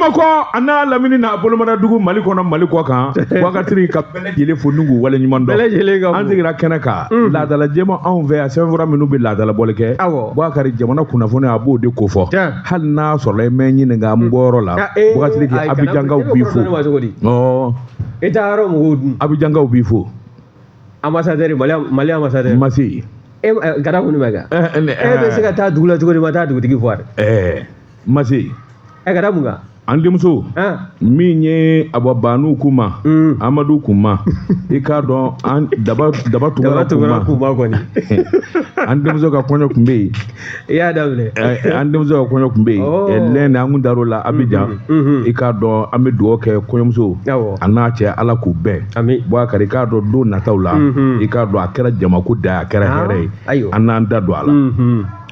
Bamakɔ a n'a lamini n'a bolomadadugu, Mali kɔnɔ, Mali kɔ kan, Bubakari, ka bɛɛ lajɛlen fo ni k'u waleɲuman dɔn. Bɛɛ lajɛlen ka fo. An sigira kɛnɛ kan, laadala jɛma anw fɛ yan, sɛbɛnfura minnu bɛ laadala bɔli kɛ. Bubakari, jamana kunnafoni, a b'o de kofɔ. Hali n'a sɔrɔla i mɛ n ɲininka n bɔyɔrɔ la. Ah, eh, Bubakari, ayi, kana- Abijankaw e bɛ b'i kɔrɔ fo. dɔn ne ma cogo di? Ɔ. I taa yɔrɔ mɔgɔw dun. Abijankaw b'i fo. Ambassadeur, Mali, Mali ambassadeur. Masi. E ka da kun jumɛn kan? Eh, E bɛ se ka taa dugu la cogo di, ma taa dugutigi fo a dɛ? Masi. Ɛ, ka da mun kan? An denmuso min ye Awa Banu kuma, Amadu kuma, i k'a dɔn an daba daba Daba tugara tugura kuma. Kuma kɔni. An denmuso ka kɔɲɔ tun bɛ yen. I y'a daminɛ. An denmuso ka kɔɲɔ tun bɛ yen lɛn, an kun dar'o la Abijan. I k'a dɔn, an bɛ dugawu kɛ kɔɲɔmuso a n'a cɛ, Ala k'u bɛn. Ami. Bubakari, i k'a dɔn, don nataw la, i k'a dɔn, a kɛra jamako da ye, a kɛra hɛrɛ ye. Ayiwa. An n'an da don a la.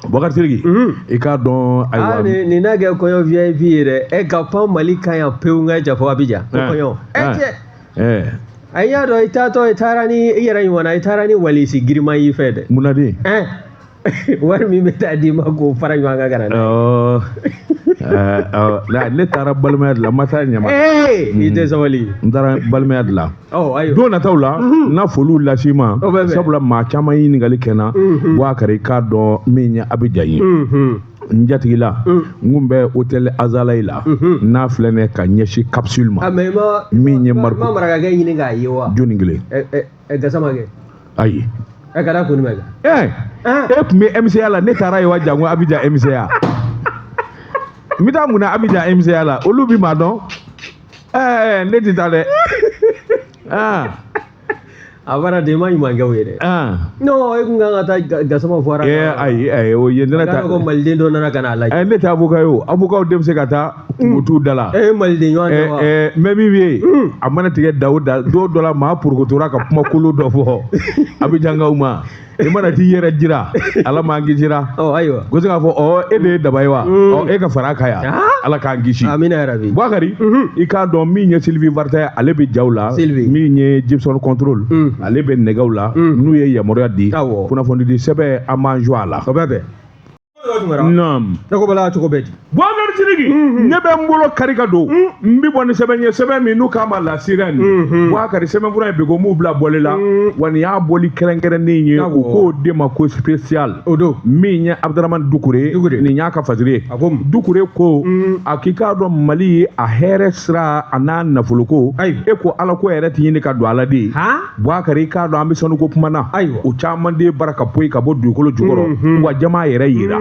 Bubakari Sidiki, i k'a dɔn, ayiwa. Nin n'a kɛ kɔɲɔ VIP ye dɛ. E ka pan Mali kan yan pewu, n ka ja fɔ Abijan ko kɔɲɔ. Ɛ cɛ. A y'a dɔn, i taatɔ, i taara ni i yɛrɛ ɲuman na, i taara ni walisi giriman y'i fɛ dɛ. Munna den? Wari min bɛ taa d'i ma k'o fara ɲɔgɔn kan ka na n'a ye. Ɔ, ɛ, ɔ, ne taara balimaya de la, n ma taa ɲama. Ee, i tɛ sabali. N taara balimaya de la. Ɔ, ayiwa. Don nataw la, n na foliw las'i ma. O bɛ bɛn. Sabula maa caman ye ɲininkali kɛ n na. Bubakari, i k'a dɔn min ye Abijan ye, n jatigila, n kun bɛ hôtel Azalaï la, n'a filɛ nin ye ka ɲɛsin capsule ma. Ah, mais i ma Min ye i ma Mariko. marakakɛ ɲini k'a ye wa? Jɔnni kelen? Ɛ ɛ ɛ, Gasama kɛ. Ayi. Ɛ, ka da kun jumɛn kan? E tun bɛ MCA la, ne taara yen wa? Jango Abijan MCA, n bɛ taa mun na Abijan MCA la? Olu bi maa dɔn. Ne tɛ taa dɛ. A bara de, i ma ɲuman kɛ o ye dɛ. Non, e kun kan ka taa Gasama fɔra. Ayi, ayi, o ye ne ta. Ta. Ko maliden dɔ nana ka n'a lajɛ. Ne tɛ avocat ye o, avocat de bɛ se ka taa kungo t'u da la. E ye maliden ɲɔgɔn tɛ wa? Mɛ min bɛ yen, a mana tigɛ da o da, don dɔ la, maa porokotora ka kuma kolo dɔ fɔ Abijankaw ma. I mana t'i yɛrɛ jira, Ala m'an kisira. Ɔ, ayiwa. Ko se k'a fɔ, ɔ, e de ye daba ye wa? Ɔ, e ka fara a kan yan. Ala k'an kisi. Amina yarabi. Bubakari, i k'a dɔn min ye Sylvie Varta ye, ale bɛ jaw la. Sylvie. Min ye Gibson Control, ale bɛ nɛgɛw la. N'u ye yamaruya di, kunnafonidi sɛbɛn, an b'an jɔ a la. O bɛ bɛn. Naam. Ne ko bala cogo bɛ di? Bubakari Sidiki, ne bɛ n bolo kari ka don, n bɛ bɔ ni sɛbɛn ye, sɛbɛn min n'u k'a ma La Sirène. Bubakari, sɛbɛnfura in bɛ ko m'u bila bɔli la wa, nin y'a bɔli kɛrɛnkɛrɛnnen ye. U k'o de ma ko spécial. O don. Min ye Abudramani Dukure, Dukure. nin y'a ka fasiri ye. A ko mun? Dukure ko a k'i k'a dɔn, Mali ye a hɛrɛ sira a n'a nafoloko. E ko Ala ko yɛrɛ tɛ ɲini ka don ala de ye. Bubakari, i k'a dɔn, an bɛ sanuko kuma na. O caman de bara ka bɔ yen ka bɔ dugukolo jukɔrɔ wa, jama yɛrɛ yera.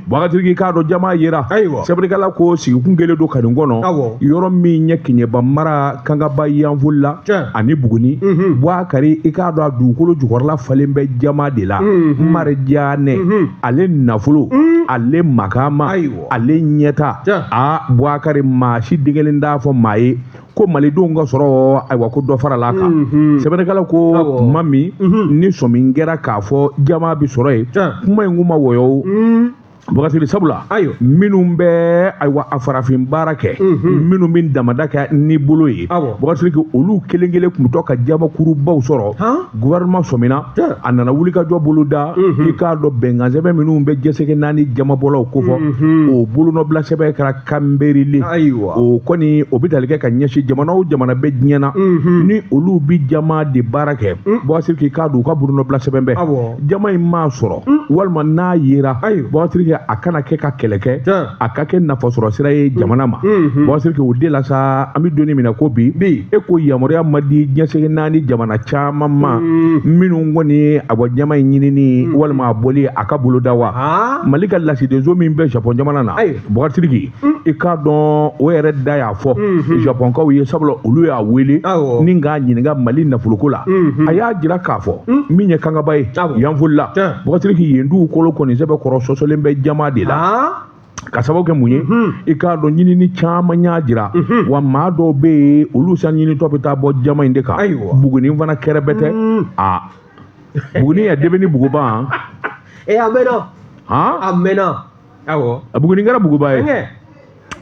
Bubakari, i k'a dɔn, jama yera. Sɛbɛnnikɛla ko sigikun kɛlen don ka nin kɔnɔ, yɔrɔ min ye Keɲeba mara, Kangaba, Yanfolila ani Buguni. Bubakari, i k'a dɔn, a dugukolo jukɔrɔla falen bɛ jama de la. Marijanɛ, ale nafolo, ale makama, ale ɲɛta. A Bubakari, maa si den kelen t'a fɔ maa ye ko malidenw ka sɔrɔ, ayiwa, ko dɔ farala a kan. Sɛbɛnnikɛla ko tuma min ni sɔmi kɛra k'a fɔ jama bɛ sɔrɔ yen, kuma in kun ma wɔyɔ o. Bakari, sabula minnu bɛ, ayiwa, a farafin baara kɛ, minnu bɛ damada kɛ ni bolo ye, Bakari, olu kelen kelen tun bɛ to ka jamakurubaw sɔrɔ. Gouvernement sɔmina, a nana wulikajɔ bolo da. I k'a dɔn, bɛnkan sɛbɛn minnu bɛ jɛsɛgɛ naani jamabɔlaw kofɔ, o bolonɔbila sɛbɛn kɛra kanberile. O kɔni, o bɛ tali kɛ ka ɲɛsin jamana o jamana bɛ diɲɛ na, ni olu bɛ jama de baara kɛ. Bakari, k'i k'a dɔn, u ka bolonɔbila sɛbɛn bɛ jama in m'a sɔrɔ walima n'a yera, Bakari, a kana kɛ ka kɛlɛ kɛ, a ka kɛ nafasɔrɔ sira ye jamana ma. Bakari, o de la sa, an bɛ don min na ko bi, e ko yamaruya ma di diɲɛsɛgɛ naani jamana caman ma minnu kɔni a bɔ jama in ɲinini walima a bɔli a ka boloda wa. Mali ka lasidenso min bɛ Japon jamana na, Bakari Sidiki, i k'a dɔn, o yɛrɛ da y'a fɔ Japonkaw ye, sabula olu y'a wele ni k'a ɲininka Mali nafoloko la. A y'a jira k'a fɔ min ye Kangaba ye, Yanfolila, Bakari Sidiki, yen dugukolo kɔni sɛbɛn kɔrɔ sɔsɔlen bɛ jama de la. Ka sababu kɛ mun ye? I k'a dɔn, ɲinini caman y'a jira wa, maa dɔw bɛ yen, olu san ɲinitɔ bɛ taa bɔ jama in de kan. Buguni fana kɛrɛbɛ tɛ. A Buguni yɛ debe ni buguba. E, a mɛnna. A mɛnna, awɔ. A Buguni kɛra buguba ye,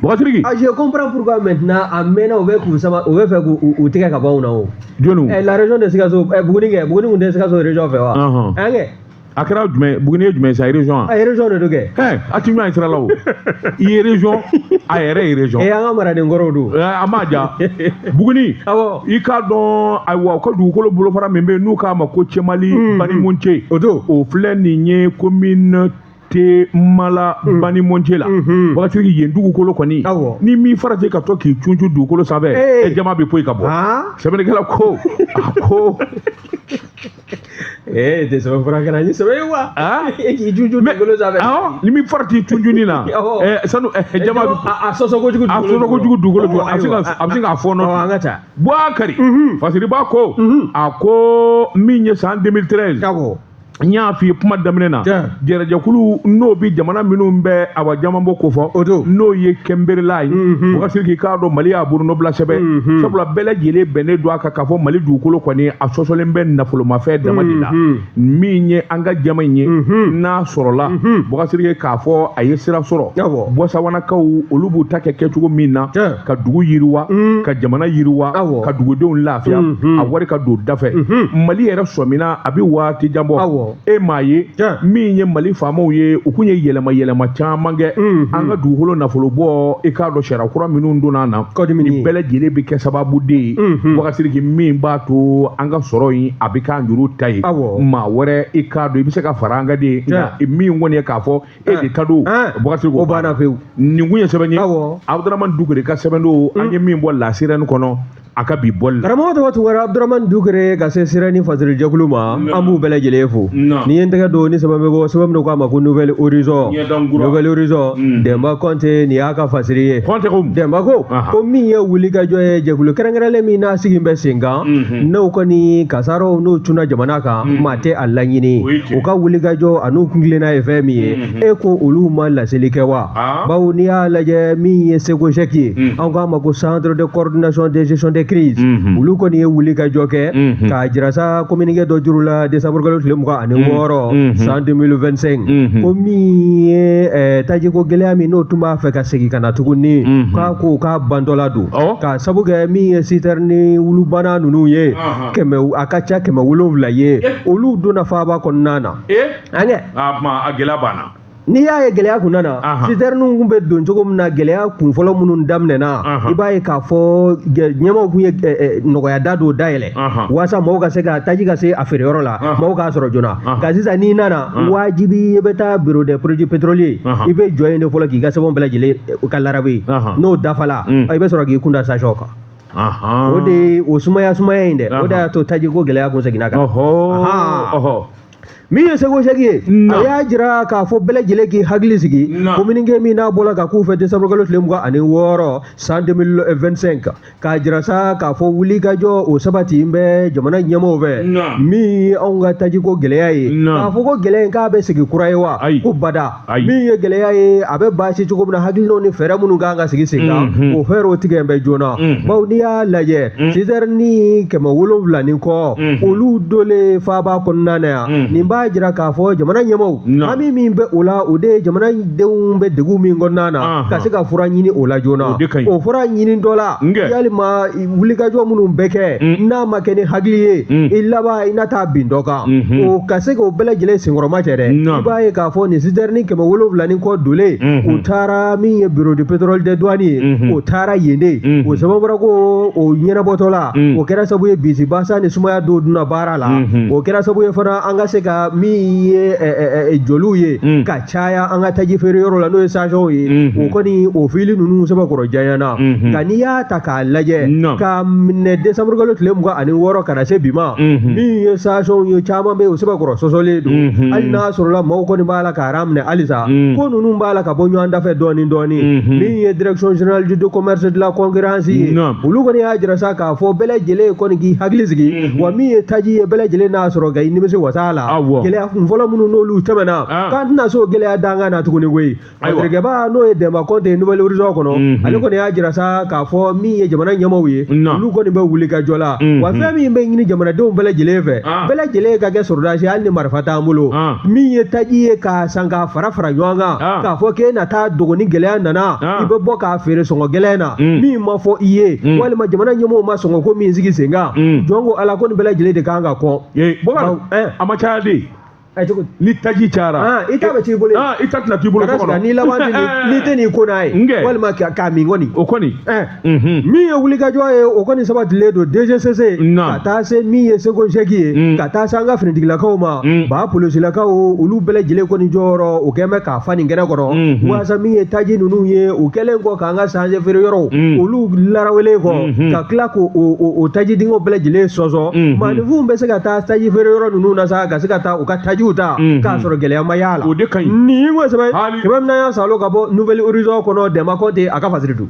Bakari Sidiki. Ah, je comprends pourquoi maintenant. A mɛnna, u bɛ k'u sama, u bɛ fɛ k'u tigɛ ka bɔ anw na o. Jɔnniw? La région de Sikaso, Buguni kɛ, Buguni kun tɛ Sikaso région fɛ wa? An kɛ. A kɛra jumɛn? Buguni ye jumɛn sa? Région? A région de don kɛ. Ɛ, a ti ɲɔgɔn sira la o. I ye région, a yɛrɛ ye région. An ka maraden kɔrɔw don. A m'a ja Buguni. Awɔ. I k'a dɔn, ayiwa, u ka dugukolo bolofara min bɛ yen n'u k'a ma ko Cɛmali Banimonce, O don. o filɛ nin ye commune Temala Banimonce la. Wagati yen dugukolo kɔni, ni min farati ka to k'i cuncun dugukolo sanfɛ, e jama bɛ poyi ka bɔ. Sɛbɛnnikɛla ko a ko Ee, tɛ sɛbɛn fura kɛra ni sɛbɛn ye wa? E k'i cuncun dugukolo sanfɛ. Awɔ, ni min farati cuncunni na, sanu jama bɛ a sɔsɔ kojugu. A sɔsɔ kojugu dugukolo jukɔrɔ, a bɛ se k'a fɔɔnɔ. An ka taa. Bukari Fasiriba ko a ko min ye san 2013, n y'a f'i ye kuma daminɛ na, jɛrɛjɛkulu n'o bi jamana minnu bɛ awa jamanbɔ kofɔ, n'o ye Kɛnberela ye. Bubakari Sidiki, k'a dɔn Mali y'a bolonɔbila sɛbɛn, sabula bɛɛ lajɛlen bɛnnen don a kan k'a fɔ Mali dugukolo kɔni a sɔsɔlen bɛ nafolomafɛn dama de la. Min ye an ka jama in ye, n'a sɔrɔla, Bubakari Sidiki, k'a fɔ a ye sira sɔrɔ, Bɔsawanakaw olu b'u ta kɛ kɛcogo min na ka dugu yiriwa, ka jamana yiriwa, ka dugudenw lafiya, a wari ka don dafɛ. Mali yɛrɛ sɔmina a bɛ waati jan bɔ. E m'a ye min ye Mali faamaw ye, u kun ye yɛlɛma yɛlɛma caman kɛ an ka dugukolo nafolo bɔ. I k'a dɔn sariya kura minnu donna na, nin bɛɛ lajɛlen bɛ kɛ sababu de ye, Bubakari Sidiki, min b'a to an ka sɔrɔ in a bɛ k'an juru ta ye. Maa wɛrɛ, i k'a dɔn i bɛ se ka fara an ka de, nka min kɔni ye k'a fɔ e de ta don, Bubakari Sidiki, o banna pewu. Nin kun ye sɛbɛn ye, Abudramani Dukure ka sɛbɛn don, an ye min bɔ La Sirène kɔnɔ a ka bi bɔli la. Karamɔgɔ tɔgɔ Tunkara Abudramani Dukure ka se Sirène fasiri jɛkulu ma, an b'u bɛɛ lajɛlen fo. Ni ye n tɛgɛ don ni sɛbɛn bɛ bɔ, sɛbɛn min k'a ma ko Nouvel Horizon, Nouvel Horizon, Denba Kɔnte nin y'a ka fasiri ye. Denba ko ko min ye wulikajɔ ye, jɛkulu kɛrɛnkɛrɛnlen min n'a sigi bɛ sen kan, n'o kɔni kasaraw n'o cunna jamana kan, maa tɛ a laɲini, u ka wulikajɔ an'u kuntilenna ye fɛn min ye, e ko olu ma laseli kɛ wa? Bawo n'i y'a lajɛ, min ye CCOGEC ye, an k'a ma ko Centre de coordination de gestion des crises, olu kɔni ye wulikajɔ kɛ k'a jira sa communiqué dɔ juru la décembre kalo tile 26 san 2025, ko min ye tajiko gɛlɛya min n'o tun b'a fɛ ka segin ka na tuguni, k'a ko k'a bantɔla don, k'a sabu kɛ min ye citerne wulubana ninnu ye, kɛmɛ a ka ca 700 ye, olu donna faaba kɔnɔna na. An a gɛlɛya banna. N'i y'a ye gɛlɛya kun nana, citerne kun bɛ don cogo min na, gɛlɛya kun fɔlɔ minnu daminɛna, i b'a ye k'a fɔ ɲɛmaaw kun ye nɔgɔya da dɔw dayɛlɛ walasa mɔgɔw ka se ka taji ka se a feereyɔrɔ la, mɔgɔw k'a sɔrɔ joona. Nka sisan n'i nana, wajibi i bɛ taa bureau des produits pétroliers, i bɛ jɔ yen de fɔlɔ k'i ka sɛbɛnw bɛɛ lajɛlen ka larabe, n'o dafala, i bɛ sɔrɔ k'i kun da station kan. O de ye o sumaya sumaya in dɛ, o de y'a to tajiko gɛlɛya kun seginna kan. Min ye CCOGEC ye, a y'a jira k'a fɔ bɛɛ lajɛlen k'i hakili sigi, communiqué min n'a bɔla ka k'u fɛ décembre kalo tile 26 san 2025, k'a jira sa k'a fɔ wulikajɔ o sabati bɛ jamana ɲɛmaaw fɛ, min ye anw ka tajiko gɛlɛya ye, k'a fɔ ko gɛlɛya in k'a bɛ segin kura ye wa, ko bada. Min ye gɛlɛya ye, a bɛ baasi cogo min na, hakilinaw ni fɛɛrɛ minnu kan ka sigi sen kan, o fɛɛrɛw tigɛ bɛ joona. Bawo n'i y'a lajɛ, citerne 700 ni kɔ, olu donnen faaba kɔnɔna na yan, nin b'a jira k'a fɔ jamana ɲɛmaaw hami min bɛ o la, o de ye jamanadenw bɛ degun min kɔnɔna na, ka se ka fura ɲini o la joona. O fura ɲini dɔ la, yalima wulikajɔ minnu bɛ kɛ, n'a ma kɛ ni hakili ye, i laban i na taa bin dɔ kan, o ka se k'o bɛɛ lajɛlen senkɔrɔma cɛ dɛ. I b'a ye k'a fɔ nin citerne 700 ni kɔ donnen, u taara min ye bureau de pétrole des douanes ye, o taara yen de. O sababu bɔra ko o ɲɛnabɔtɔ la, o kɛra sababu ye bisi basa ni sumaya dɔw donna baara la, o kɛra sababu ye fana an ka se ka min ye joliw ye ka caya an ka taji feere yɔrɔ la, n'o ye station ye, o kɔni o fili ninnu sɛbɛkɔrɔ janyana. Nka n'i y'a ta k'a lajɛ, k'a minɛ décembre kalo tile 26 ka na se bi ma, min ye station ye caman bɛ yen, o sɛbɛkɔrɔ sɔsɔlen don, hali n'a sɔrɔla maaw kɔni b'a la k'a minɛ halisa, ko ninnu b'a la ka bɔ ɲɔgɔn dafɛ dɔɔni dɔɔni. Min ye direction générale du commerce de la concurrence ye, olu kɔni y'a jira sa k'a fɔ bɛɛ lajɛlen kɔni k'i hakili sigi, wa min ye taji ye, bɛɛ lajɛlen n'a sɔrɔ ka i nimisi wasa la. Gɛlɛya kun fɔlɔ minnu n'olu tɛmɛna, k'an tɛna se o gɛlɛya dankan na tuguni koyi. Fasirikɛba n'o ye Denba Kɔnte Nouvel Horizon kɔnɔ, ale kɔni y'a jira sa k'a fɔ min ye jamana ɲɛmaaw ye, olu kɔni bɛ wuli ka jɔ la, wa fɛn min bɛ ɲini jamanadenw bɛɛ lajɛlen fɛ, bɛɛ lajɛlen ka kɛ sɔrɔdasi, hali ni marifa t'an bolo, min ye taji ye k'a san k'a fara fara ɲɔgɔn kan, k'a fɔ k'e na taa dogo ni gɛlɛya nana, i bɛ bɔ k'a feere sɔngɔ gɛlɛn na, min ma fɔ i ye, walima jamana ɲɛmaaw ma sɔngɔ ko min sigi sen kan, jɔn ko Ala ko nin bɛɛ lajɛlen de kan ka kɔn. Bɔkari, a ma caya de. Cogo ni taji cayara, ah, i ta bɛ t'i bolo. Ah, i ta tɛna t'i bolo so kɔnɔ. N'i laban tɛ n'i tɛ n'i ko n'a ye walima k'a min kɔni. O kɔni. Min ye wulikajɔ ye, o kɔni sabatilen don DGCC ka taa se min ye SEGOGEC ye, ka taa se an ka finitigilakaw ma, ba polisilakaw, olu bɛɛ lajɛlen kɔni jɔyɔrɔ o kɛn bɛ k'a fa nin kɛnɛ kɔnɔ, walasa min ye taji ninnu ye, u kɛlen kɔ k'an ka sanse feere yɔrɔw olu larawele kɔ, ka tila k'o o taji dingɛw bɛɛ lajɛlen sɔsɔ, maaninfinw bɛ se ka taa taji feere yɔrɔ ninnu na sa, ka se ka taa u ka tajiw ta k'a sɔrɔ gɛlɛya ma y'a la. O de ka ɲi. Nin ko sɛbɛn kɛmɛ min y'a salo ka bɔ Nouvel Horizon kɔnɔ, Dɛnba Kɔnte a ka fasiri don.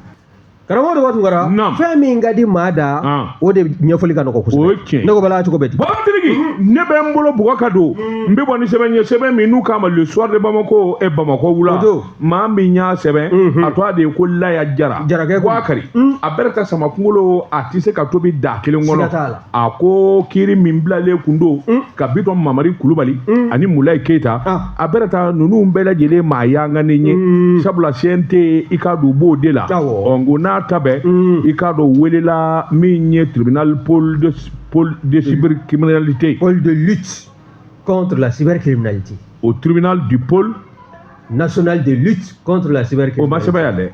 Karamɔgɔ de Tunkara, fɛn min ka di maa da, o de ɲɛfɔli ka nɔgɔ kosɛbɛ. O ye tiɲɛ. Ne ko bala cogo bɛ di? Babatigi, ne bɛ n bolo bugɔ ka don, n bɛ bɔ ni sɛbɛn ye, sɛbɛn min n'u k'a ma Le Soir de Bamako et Bamakɔ wula. Maa min y'a sɛbɛn, a tɔgɔ de ye ko Laya Jara. Jarakɛ. Bubakari, a bɛrɛ ta sama kunkolo, a tɛ se ka tobi da kelen kɔnɔ. A ko kiiri min bilalen kun don ka Bitɔn Mamari Kulubali ani Mulayi Keyita, a bɛrɛ ta ninnu bɛɛ lajɛlen maa yanganen ye, sabula CNT, i k'a dɔn u b'o de la. Ɔ nko n'a ta bɛɛ, i k'a dɔn welela min ye tribunal pôle de cybercriminalité. Pôle de lutte contre la cybercriminalité. Au tribunal du pôle national de lutte contre la cybercriminalité. O ma sɛbɛn yan dɛ.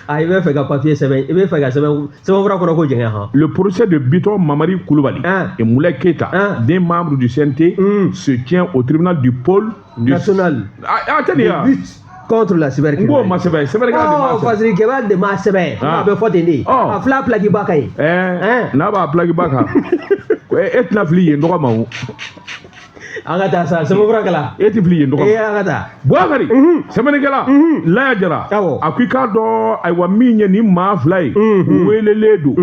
Ah, i bɛ fɛ ka papier sɛbɛn, i bɛ fɛ ka sɛbɛn sɛbɛnfura kɔnɔ ko jɛngɛ han. Le procès de Biton Mamari Koulibaly et Moulay Keita, des membres du CNT, se tient au tribunal du pôle du national ah, ah, de lutte contre la cybercriminalité. N k'o ma sɛbɛn, sɛbɛnnikɛla de m'a sɛbɛn. Fasiri kɛbaa de m'a sɛbɛn. A bɛ fɔ ten de. A fila pilaki ba kan yen. Ɛɛ, n'a b'a pilaki ba kan, e tɛna fili yen tɔgɔ ma o. An ka taa sa, sɛbɛnfura kalan. E tɛ fili yen tɔgɔ ma. Ee, an ka taa. Bubakari, sɛbɛnnikɛla Laya Jara, a ko i k'a dɔn, ayiwa, min ye nin maa fila ye, u welelen don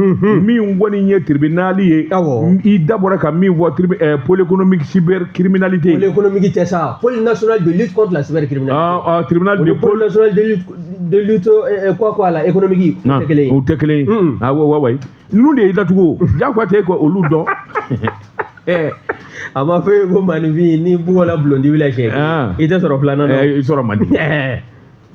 min kɔni ye tribunal ye, i da bɔra ka min fɔ, pôle économique cybercriminalité. Pôle économique tɛ sa, pôle national de lutte contre la cybercriminalité. Ah, tribunal de pôle national de lutte quoi quoi la économique, o tɛ kelen ye. O tɛ kelen ye. Ah ouais ouais, ninnu de y'i datugu, jagoya tɛ e ka olu dɔn. A ma fɔ e ko maaninfin n'i bugɔla bulondibi la siɲɛ kelen, i tɛ sɔrɔ filanan na. I sɔrɔ man di.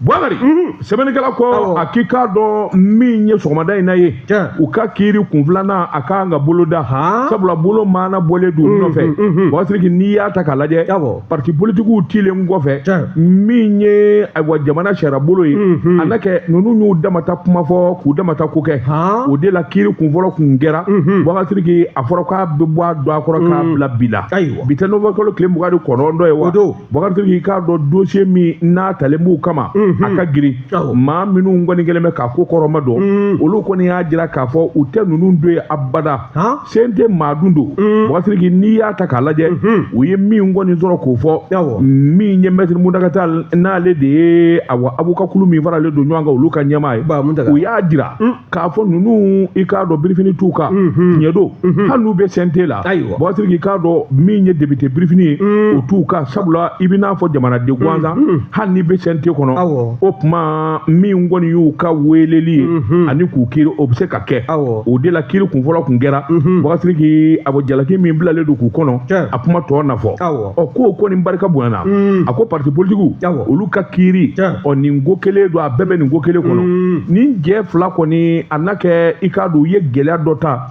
Bubakari, sɛbɛnnikɛla ko a k'i k'a dɔn min ye sɔgɔmada in na ye, u ka kiiri kun filanan a kan ka boloda, sabula bolo maana bɔlen don u nɔfɛ. Bubakari, n'i y'a ta k'a lajɛ, parti politikiw tilen kɔfɛ, min ye ayiwa jamana sariya bolo ye, a na kɛ ninnu y'u damata kuma fɔ k'u damata ko kɛ, o de la kiiri kun fɔlɔ kun kɛra. Bubakari, a fɔra k'a bɛ bɔ a don a kɔrɔ k'a bila bi la. Bi tɛ novembre kalo tile 29 ye wa? Bubakari, i k'a dɔn dossier min n'a talen b'u kama, a ka girin. Maa minnu kɔni kɛlen bɛ k'a ko kɔrɔma dɔn, olu kɔni y'a jira k'a fɔ u tɛ ninnu don ye abada. CNT maa dun don. Bubakari, n'i y'a ta k'a lajɛ, u ye min kɔni sɔrɔ k'o fɔ, min ye maître Mountaga Tall, n'ale de ye awa avocat kulu min faralen don ɲɔgɔn kan, olu ka ɲɛmaa ye, u y'a jira k'a fɔ ninnu, i k'a dɔn birifini t'u kan, tiɲɛ don, hali n'u bɛ CNT la. Bubakari, i k'a dɔn min ye député birifini ye, o t'u kan, sabula i bɛ n'a fɔ jamanaden gansan, hali n'i bɛ CNT kɔnɔ, o tuma min kɔni y'u ka weleli ye ani k'u kiiri, o bɛ se ka kɛ. O de la kiiri kun fɔlɔ kun kɛra. Bubakari, a bɔ jalaki min bilalen don k'u kɔnɔ, a kuma tɔ na fɔ. Ɔ k'o kɔni barika bonyana. A ko parti politikiw olu ka kiiri, ɔ nin ko kelen don, a bɛɛ bɛ nin ko kelen kɔnɔ. Nin jɛ fila kɔni, a na kɛ i k'a dɔn u ye gɛlɛya dɔ ta,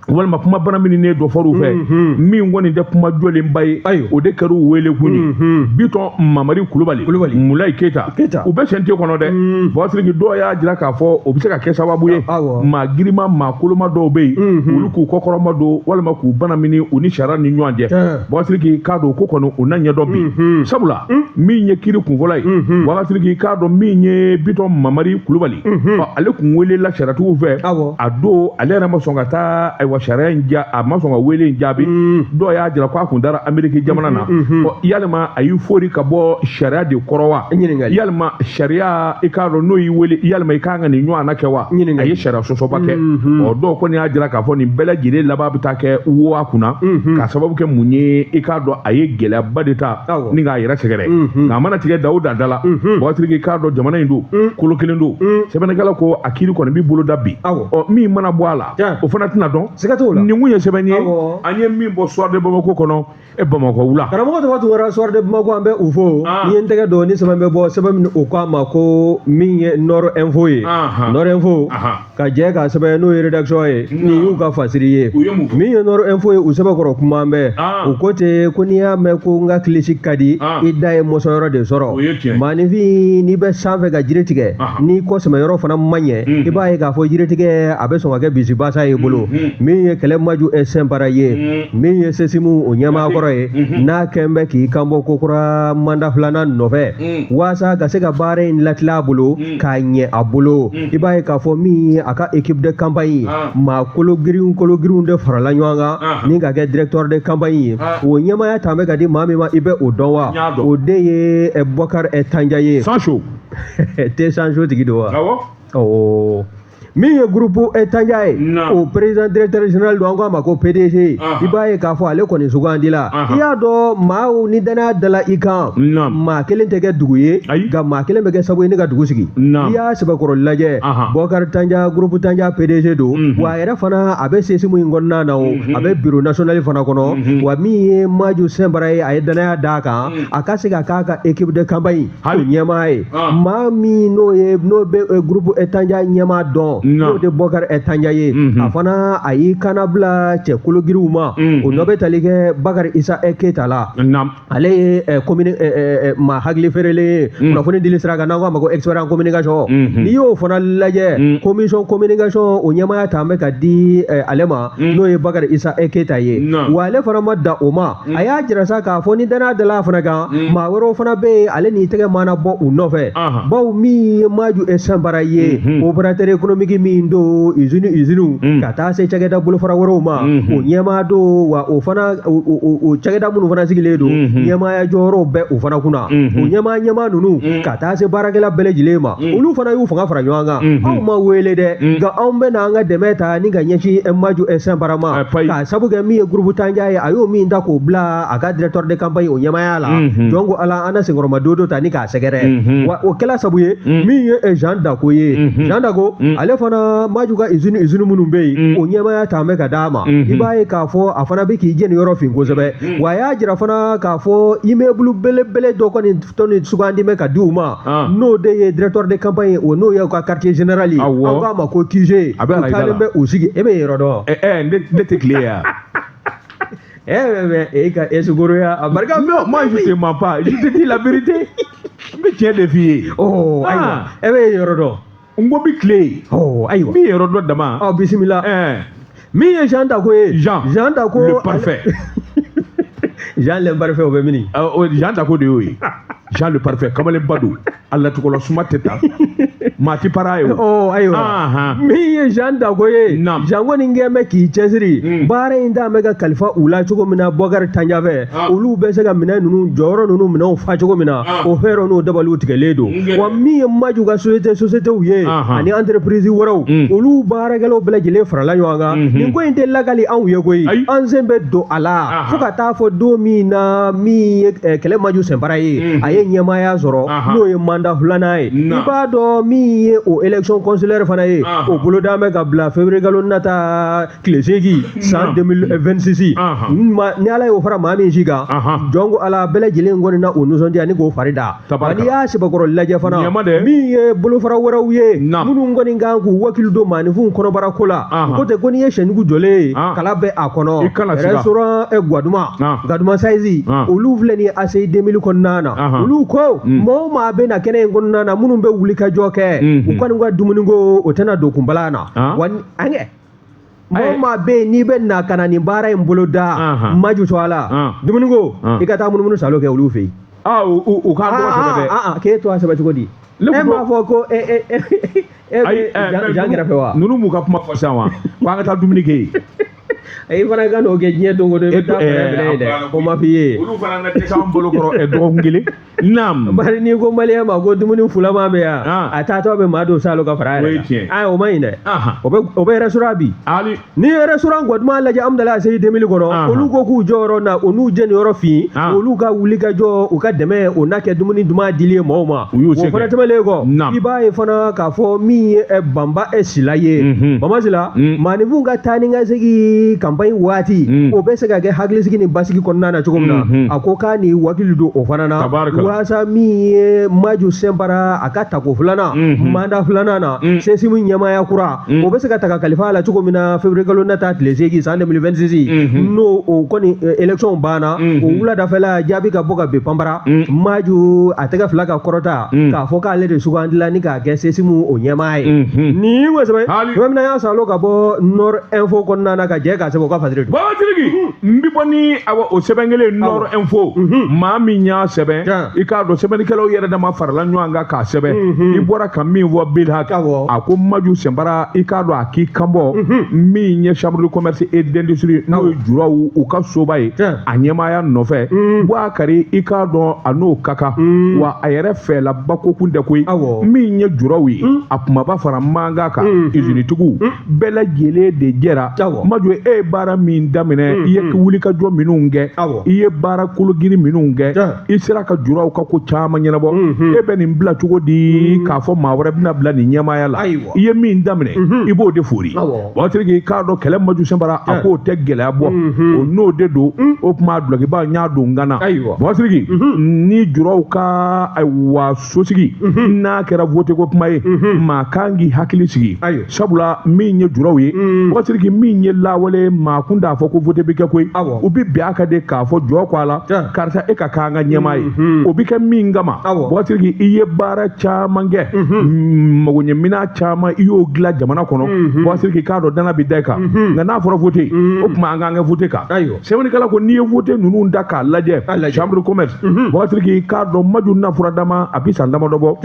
walima kuma bana minnu dɔ fɔr'u fɛ, min kɔni tɛ kuma jɔlenba ye, o de kɛra u wele kun ye. Bitɔn Mamari Kulubali, Mulayi Keyita, u bɛ CNT kɔnɔ dɛ. Bubakari, dɔw y'a jira k'a fɔ o bɛ se ka kɛ sababu ye, maa girinma, maa koloma dɔw bɛ yen, olu k'u kɔkɔrɔma don walima k'u bana mini u ni sariya ni ɲɔgɔn cɛ. Bubakari, k'a dɔn ko kɔni u na ɲɛdɔn bi, sabula min ye kiiri kunfɔlɔ ye, Bubakari, k'a dɔn min ye Bitɔn Mamari Kulubali, ale kun welela sariyatigiw fɛ a don, ale yɛrɛ ma sɔn ka taa, ayiwa, sariya in ja, a ma sɔn ka wele in jaabi. Dɔw y'a jira k'a kun taara Ameriki jamana na. Ɔ yalima a y'i fori ka bɔ sariya de kɔrɔ wa? Yalima sariya, i k'a dɔn n'o y'i wele, yalima i kan ka nin ɲɔgɔnna kɛ wa? A ye sariya sɔsɔba kɛ. Ɔ dɔw kɔni y'a jira k'a fɔ nin bɛɛ lajɛlen laban bɛ taa kɛ wo a kunna, k'a sababu kɛ mun ye? I k'a dɔn a ye gɛlɛyaba de ta ni k'a yɛrɛ sɛgɛrɛ, nka a mana tigɛ da o da da la. Bubakari, k'a dɔn jamana in don, kolo kelen don. Sɛbɛnnikɛla ko a kiiri kɔni b'i bolo da bi. Ɔ min mana bɔ a la, o fana tɛna dɔn. Siga t'o la. Nin kun ye sɛbɛnni ye Awɔ. an ye min bɔ Soir de Bamako kɔnɔ, e Bamakɔ wula. Karamɔgɔ Tɔgɔ Tunkara, Soir de Bamako, an bɛ u fo. N'i ye n tɛgɛ don ni sɛbɛn bɛ bɔ, sɛbɛn min o k'a ma ko min ye Nord Info ye. Nord Info ka jɛ k'a sɛbɛn, n'o ye rédaction ye, nin y'u ka fasiri ye. U ye mun fɔ? Min ye Nord Info ye, u sɛbɛnkɔrɔ kuma bɛɛ, u ko ten ko n'i y'a mɛn ko n ka kilisi ka di, i da ye mɔsɔnyɔrɔ de sɔrɔ. O ye tiɲɛ. Maaninfin, n'i bɛ sanfɛ ka jiri tigɛ, n'i kɔ sɛmɛyɔrɔ fana ma ɲɛ, i b'a ye k'a fɔ jiri tigɛ a bɛ sɔn ka kɛ bisibasa ye bolo. Min ye Kɛlɛ Maju Sɛnpara ye, min ye SESIM o ɲɛmaa kɔrɔ ye, n'a kɛn bɛ k'i kanbɔ kokura mandat filanan nɔfɛ waasa ka se ka baara in latila a bolo k'a ɲɛ a bolo, i b'a ye k'a fɔ min ye a ka équipe de campagne ye, maa kolo girin kolo girinw de farala ɲɔgɔn kan ni ka kɛ directeur de campagne ye. O ɲɛmaaya tan bɛ ka di maa min ma, i bɛ o dɔn wa? N y'a dɔn. O de ye Bɔkari Tanja ye. Sancho. Te Sancho tigi don wa? Awɔ. Ɔ, min ye groupe Tanja ye, o président directeur général don, an k'a ma ko PDG. I b'a ye k'a fɔ ale kɔni sugandila. I y'a dɔn, maaw ni danaya dala i kan, maa kelen tɛ kɛ dugu ye, nka maa kelen bɛ kɛ sababu ye ne ka dugu sigi. I y'a sɛbɛkɔrɔ lajɛ, Bɔkari Tanja, groupe Tanja PDG don. Wa a yɛrɛ fana a bɛ SESIM in kɔnɔna na, o a bɛ bureau national fana kɔnɔ. Wa min ye Maju Sɛnpara ye, a ye danaya d'a kan a ka se ka k'a ka équipe de campagne o ɲɛmaa ye. Maa min n'o ye n'o bɛ groupe Tanja ɲɛmaa dɔn, n'o de Bɔkari Tanja ye, a fana a y'i kana bila cɛ kologiriw ma. O dɔ bɛ tali kɛ Bakari Isa Keyita la. Ale ye commune maa hakili feerelen ye kunnafoni dili sira kan, n'an k'a ma ko expert en communication. N'i y'o fana lajɛ, commission communication o ɲɛmaaya ta bɛ ka di ale ma, n'o ye Bakari Isa Keyita ye. Wa ale fana ma dan o ma, a y'a jira sa k'a fɔ ni danaya dala a fana kan, maa wɛrɛw fana bɛ yen, ale n'i tɛgɛ mana bɔ u nɔfɛ, bawo min ye Maju Sɛnpara ye, opérateur économique min don, usine usine ka taa se cakɛda bolofara wɛrɛw ma, o ɲɛmaa don. Wa o fana o cakɛda minnu fana sigilen don, ɲɛmaaya jɔyɔrɔw bɛ o fana kunna. O ɲɛmaa ɲɛmaa ninnu ka taa se baarakɛla bɛɛ lajɛlen ma, olu fana y'u fanga fara ɲɔgɔn kan. Anw ma wele dɛ, nka anw bɛ na an ka dɛmɛ ta ni ka ɲɛsin Maju Sɛnpara ma, k'a sabu kɛ min ye groupe Tanja ye, a y'o min ta k'o bila a ka directeur de campagne o ɲɛmaaya la. Jɔn ko Ala, an na senkɔrɔma don dɔ ta ni k'a sɛgɛrɛ. Wa o kɛla sabu ye, min ye Jean Dako ye, Jean Dako ale fana Maju ka usine usine minnu bɛ yen, o ɲɛmaaya ta bɛ ka d'a ma. I b'a ye k'a fɔ a fana bɛ k'i jeni yɔrɔ fin kosɛbɛ. Wa a y'a jira fana k'a fɔ immeuble belebele dɔ kɔni tɔni sugandi bɛ ka di u ma, n'o de ye directeur de campagne o, n'o ye u ka quartier général ye, an k'a ma ko QG. A bɛ u taalen bɛ u sigi. E bɛ yɔrɔ dɔn? Ne tɛ tile ye. Eh, e ka esugoroya a barika. Non, moi je te mens pas, je te dis la vérité. N bɛ tiɲɛ de f'i ye. Oh, ayiwa, e bɛ yɔrɔ dɔn. N ko bi tile ye. Oh, ayiwa. N bɛ yɔrɔ dɔ dama. Ɔ, bisimila. Min ye Jean Dako ye. Jean. Jean Dako. Le parfait. Jean le parfait, o bɛ mini? Jean Dako de y'o ye. Jean le parfait, kamalenba don. A latigɛla suma tɛ taa. Maa ti para ye o. Oh, ayiwa. Min ye Jean Dako ye. Jean kɔni kɛn bɛ k'i cɛsiri. Baara in ta bɛ ka kalifa u la cogo min na Bɔkari Tanja fɛ, olu bɛ se ka minɛn ninnu jɔyɔrɔ ninnu minɛnw fa cogo min na, o fɛɛrɛ n'o dabaliw tigɛlen don. Wa min ye Maju ka société sociétéw ye ani entreprise wɛrɛw, olu baarakɛlaw bɛɛ lajɛlen farala ɲɔgɔn kan. Nin ko in tɛ lakali anw ye koyi. An sen bɛ don a la fo ka taa fɔ don min na min ye Kɛlɛ Maju Sɛnpara ye, a ye ɲɛmaaya sɔrɔ, n'o ye mandat filanan ye. I b'a dɔn, min ye o élection consulaire fana ye, o boloda bɛ ka bila février kalo nata tile 8 san 2026. Ni Ala y'o fara maa min si kan, jɔn ko Ala, bɛɛ lajɛlen kɔni na o nisɔndiya ni k'o fari da. Wa n'i y'a sɛbɛkɔrɔ lajɛ fana, min ye bolofara wɛrɛw ye minnu kɔni kan k'u wakili don maaninfinw kɔnɔbara ko la, ko tɛ ko n'i ye sɛnugu jɔlen ye, kala bɛ a kɔnɔ, restaurant Gwaduma, Gwaduma Size, olu filɛ nin ye ACI 2000 kɔnɔna na. Olu ko maa o maa bɛ na kɛnɛ in kɔnɔna na, minnu bɛ wuli ka jɔ kɛ, u kɔni ka dumuniko o tɛna don kunbala na. Wa an kɛ maa o maa bɛ yen n'i bɛ na ka na nin baara in bolo da Maju to a la, dumuniko i ka taa munumunu salo kɛ olu fɛ yen. U k'a tɔgɔ sɛbɛn dɛ. K'e tɔgɔ sɛbɛn cogo di? E m'a fɔ ko e bɛ Jean kɛrɛfɛ wa? Ninnu m'u ka kuma fɔ sisan wa? Ko an ka taa dumuni kɛ yen. I fana ka n'o kɛ diɲɛ don o don, i bɛ taa fɛɛrɛ minɛ yen dɛ, o ma f'i ye. Olu fana na dɛsɛ an bolo kɔrɔ dɔgɔkun kelen. Naam. Bari n'i ko maliyɛn ma ko dumuni fulama bɛ yan, a taatɔ bɛ maa don salo ka fara a O ye yɛrɛ tiɲɛ ye. kan. Ayi, o man ɲi dɛ. O bɛ restaurant bi. Ali. N'i ye restaurant gwa duman lajɛ Amudalayi ACI 2000 kɔnɔ, olu ko k'u jɔyɔrɔ na o n'u jeniyɔrɔ fin, olu ka wuli ka jɔ, u ka dɛmɛ o na kɛ dumuni duman dili ye maaw ma. U y'u se O fana kɛ. tɛmɛnen kɔ, i b'a ye fana k'a fɔ min ye Banba Sila ye, Banba Sila, maaninfinw ka taa ni ka segin campagne waati, o bɛ se ka kɛ hakilisigi ni basigi kɔnɔna na cogo min na, a ko k'a ni wakili don o fana na, Tabarikala. walasa min ye Maju Sɛnpara, a ka tako filanan, mandat filanan na, CSIM ɲɛmaaya kura, o bɛ se ka ta ka kalifa a la cogo min na février kalo nata tile 8 san 2026, n'o o kɔni élection banna, o wuladafɛla jaabi ka bɔ ka bin panpara, Maju a tɛgɛ fila ka kɔrɔta k'a fɔ k'ale de sugandila ni k'a kɛ CSIM o ɲɛmaa ye. Nin ko sɛbɛn Hali. tuma min na, y'a salo ka bɔ Nord Info kɔnɔna na ka jɛ k'a sɛbɛn o ka fasiri don. Baba Sidiki, n bi bɔ ni awɔ o sɛbɛn kelen Nord Info, maa min y'a sɛbɛn, i k'a dɔn sɛbɛnnikɛlaw yɛrɛ dama farala ɲɔgɔn kan k'a sɛbɛn. I bɔra ka min fɔ Bilhak, a ko Maju Sɛnpara, i k'a dɔn a k'i kanbɔ min ye chambre de commerce et d'industrie, n'o ye juraw u ka soba ye, a ɲɛmaaya nɔfɛ. Bubakari, i k'a dɔn a n'o ka kan wa, a yɛrɛ fɛlaba ko kun tɛ koyi. Min ye juraw ye, a kumaba fara mankan kan, usinitigiw bɛɛ lajɛlen de jɛra. Maju, e ye baara min daminɛ, i ye wulikajɔ minnu kɛ, i ye baara kologiri minnu kɛ, i sera ka juraw ka ko caman ɲɛnabɔ, e bɛ nin bila cogo di k'a fɔ maa wɛrɛ bɛna bila nin ɲɛmaaya la? I ye min daminɛ, i b'o de fori. Waati k'a dɔn kɛlɛ Maju Sɛnpara, a k'o tɛ gɛlɛya bɔ, o n'o de don. O tuma dulɔkiba n y'a don n kan na. Waati ni juraw ka ayiwa sosigi n'a kɛra vote ko kuma ye, maa kan k'i hakili sigi, sabula min ye juraw ye, waati min ye lawale, maa kun t'a fɔ ko vote bɛ kɛ koyi. U bɛ bɛn a kan de k'a fɔ jɔ ko a la, karisa e ka k'an ka ɲɛmaa ye. O bɛ kɛ min kama, waati i ye baara caman kɛ, magoɲɛminɛn caman i y'o dilan jamana kɔnɔ, waati k'a dɔn dana bɛ da i kan. Nka n'a fɔra vote, o tuma an k'an kɛ vote kan. Sɛbɛnnikɛla ko n'i ye vote ninnu da k'a lajɛ, chambre de commerce, waati k'a dɔn Maju na fura dama a bɛ san damadɔ bɔ,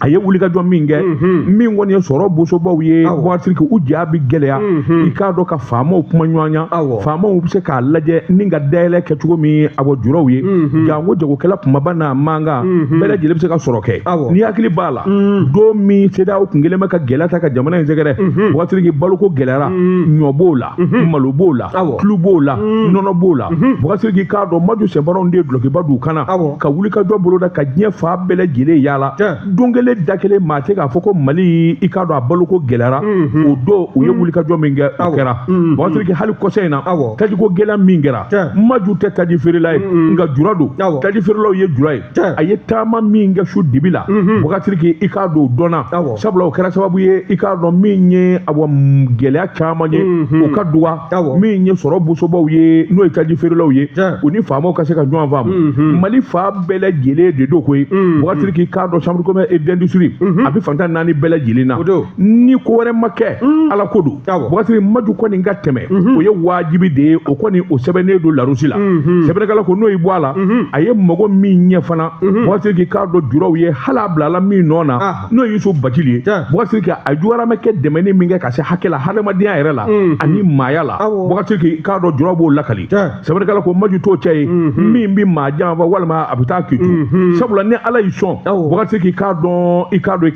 a ye wulikajɔ min kɛ, min kɔni ye sɔrɔ bosobaw ye, waati u ja bɛ gɛlɛya, i k'a dɔn ka faamaw kuma ɲɔgɔn ɲa, faamaw bɛ se k'a lajɛ ni ka dayɛlɛ kɛ cogo min a bɔ juraw ye, janko jagokɛla kumaba n'a mankan bɛɛ lajɛlen bɛ se ka sɔrɔ kɛ. N'i hakili b'a la, don min CEDEAO kun kɛlen bɛ ka gɛlɛya ta ka jamana in sɛgɛrɛ, waati baloko gɛlɛyara, ɲɔ b'o la, malo b'o la, tulu b'o la, nɔnɔ b'o la, waati k'a dɔn Maju Sɛnparaw de ye dulɔkiba d'u kan na ka wulikajɔ boloda ka diɲɛ fan bɛɛ lajɛlen yaala. Don kelen da kelen maa tɛ k'a fɔ ko Mali, i k'a dɔn a baloko gɛlɛyara. O don u ye wulikajɔ min kɛ, o kɛra. Waati hali kɔsa in na, tajiko gɛlɛya min kɛra, Maju tɛ taji feerela ye, nka jura don, taji feerelaw ye jura ye. A ye taama min kɛ su dibi la, wagati i k'a dɔn o dɔnna, sabula o kɛra sababu ye, i k'a dɔn min ye awa gɛlɛya caman ye, o ka duga min ye sɔrɔ bosobaw ye, n'o ye taji feerelaw ye, u ni faamaw ka se ka ɲɔgɔn faamu. Mali fan bɛɛ lajɛlen de don koyi. Wagati k'i k'a dɔn chambre de commerce et d'industrie a bɛ fan tan naani bɛɛ lajɛlen na, ni ko wɛrɛ ma kɛ, ala ko don. Wagati Maju kɔni ka tɛmɛ, o ye wajibi de ye, o kɔni o sɛbɛnnen don Larousse la. Sɛbɛnnikɛla ko n'o y'i bɔ a la, a ye mago min ɲɛ fana, wagati k'i k'a dɔn juraw ye, hali a bilala min nɔ na, n'o ye Yusufu Bacili ye, wagati a juguyara ma kɛ dɛmɛni min kɛ ka se hakɛ la hadamadenya yɛrɛ la ani maaya la, wagati k'i k'a dɔn juraw b'o lakali. Sɛbɛnnikɛla ko Maju t'o cɛ ye min bɛ maa janfa walima a bɛ taa k'i to, sabula ni Ala y'i sɔn, wagati k'i k'a dɔn i k'a dɔn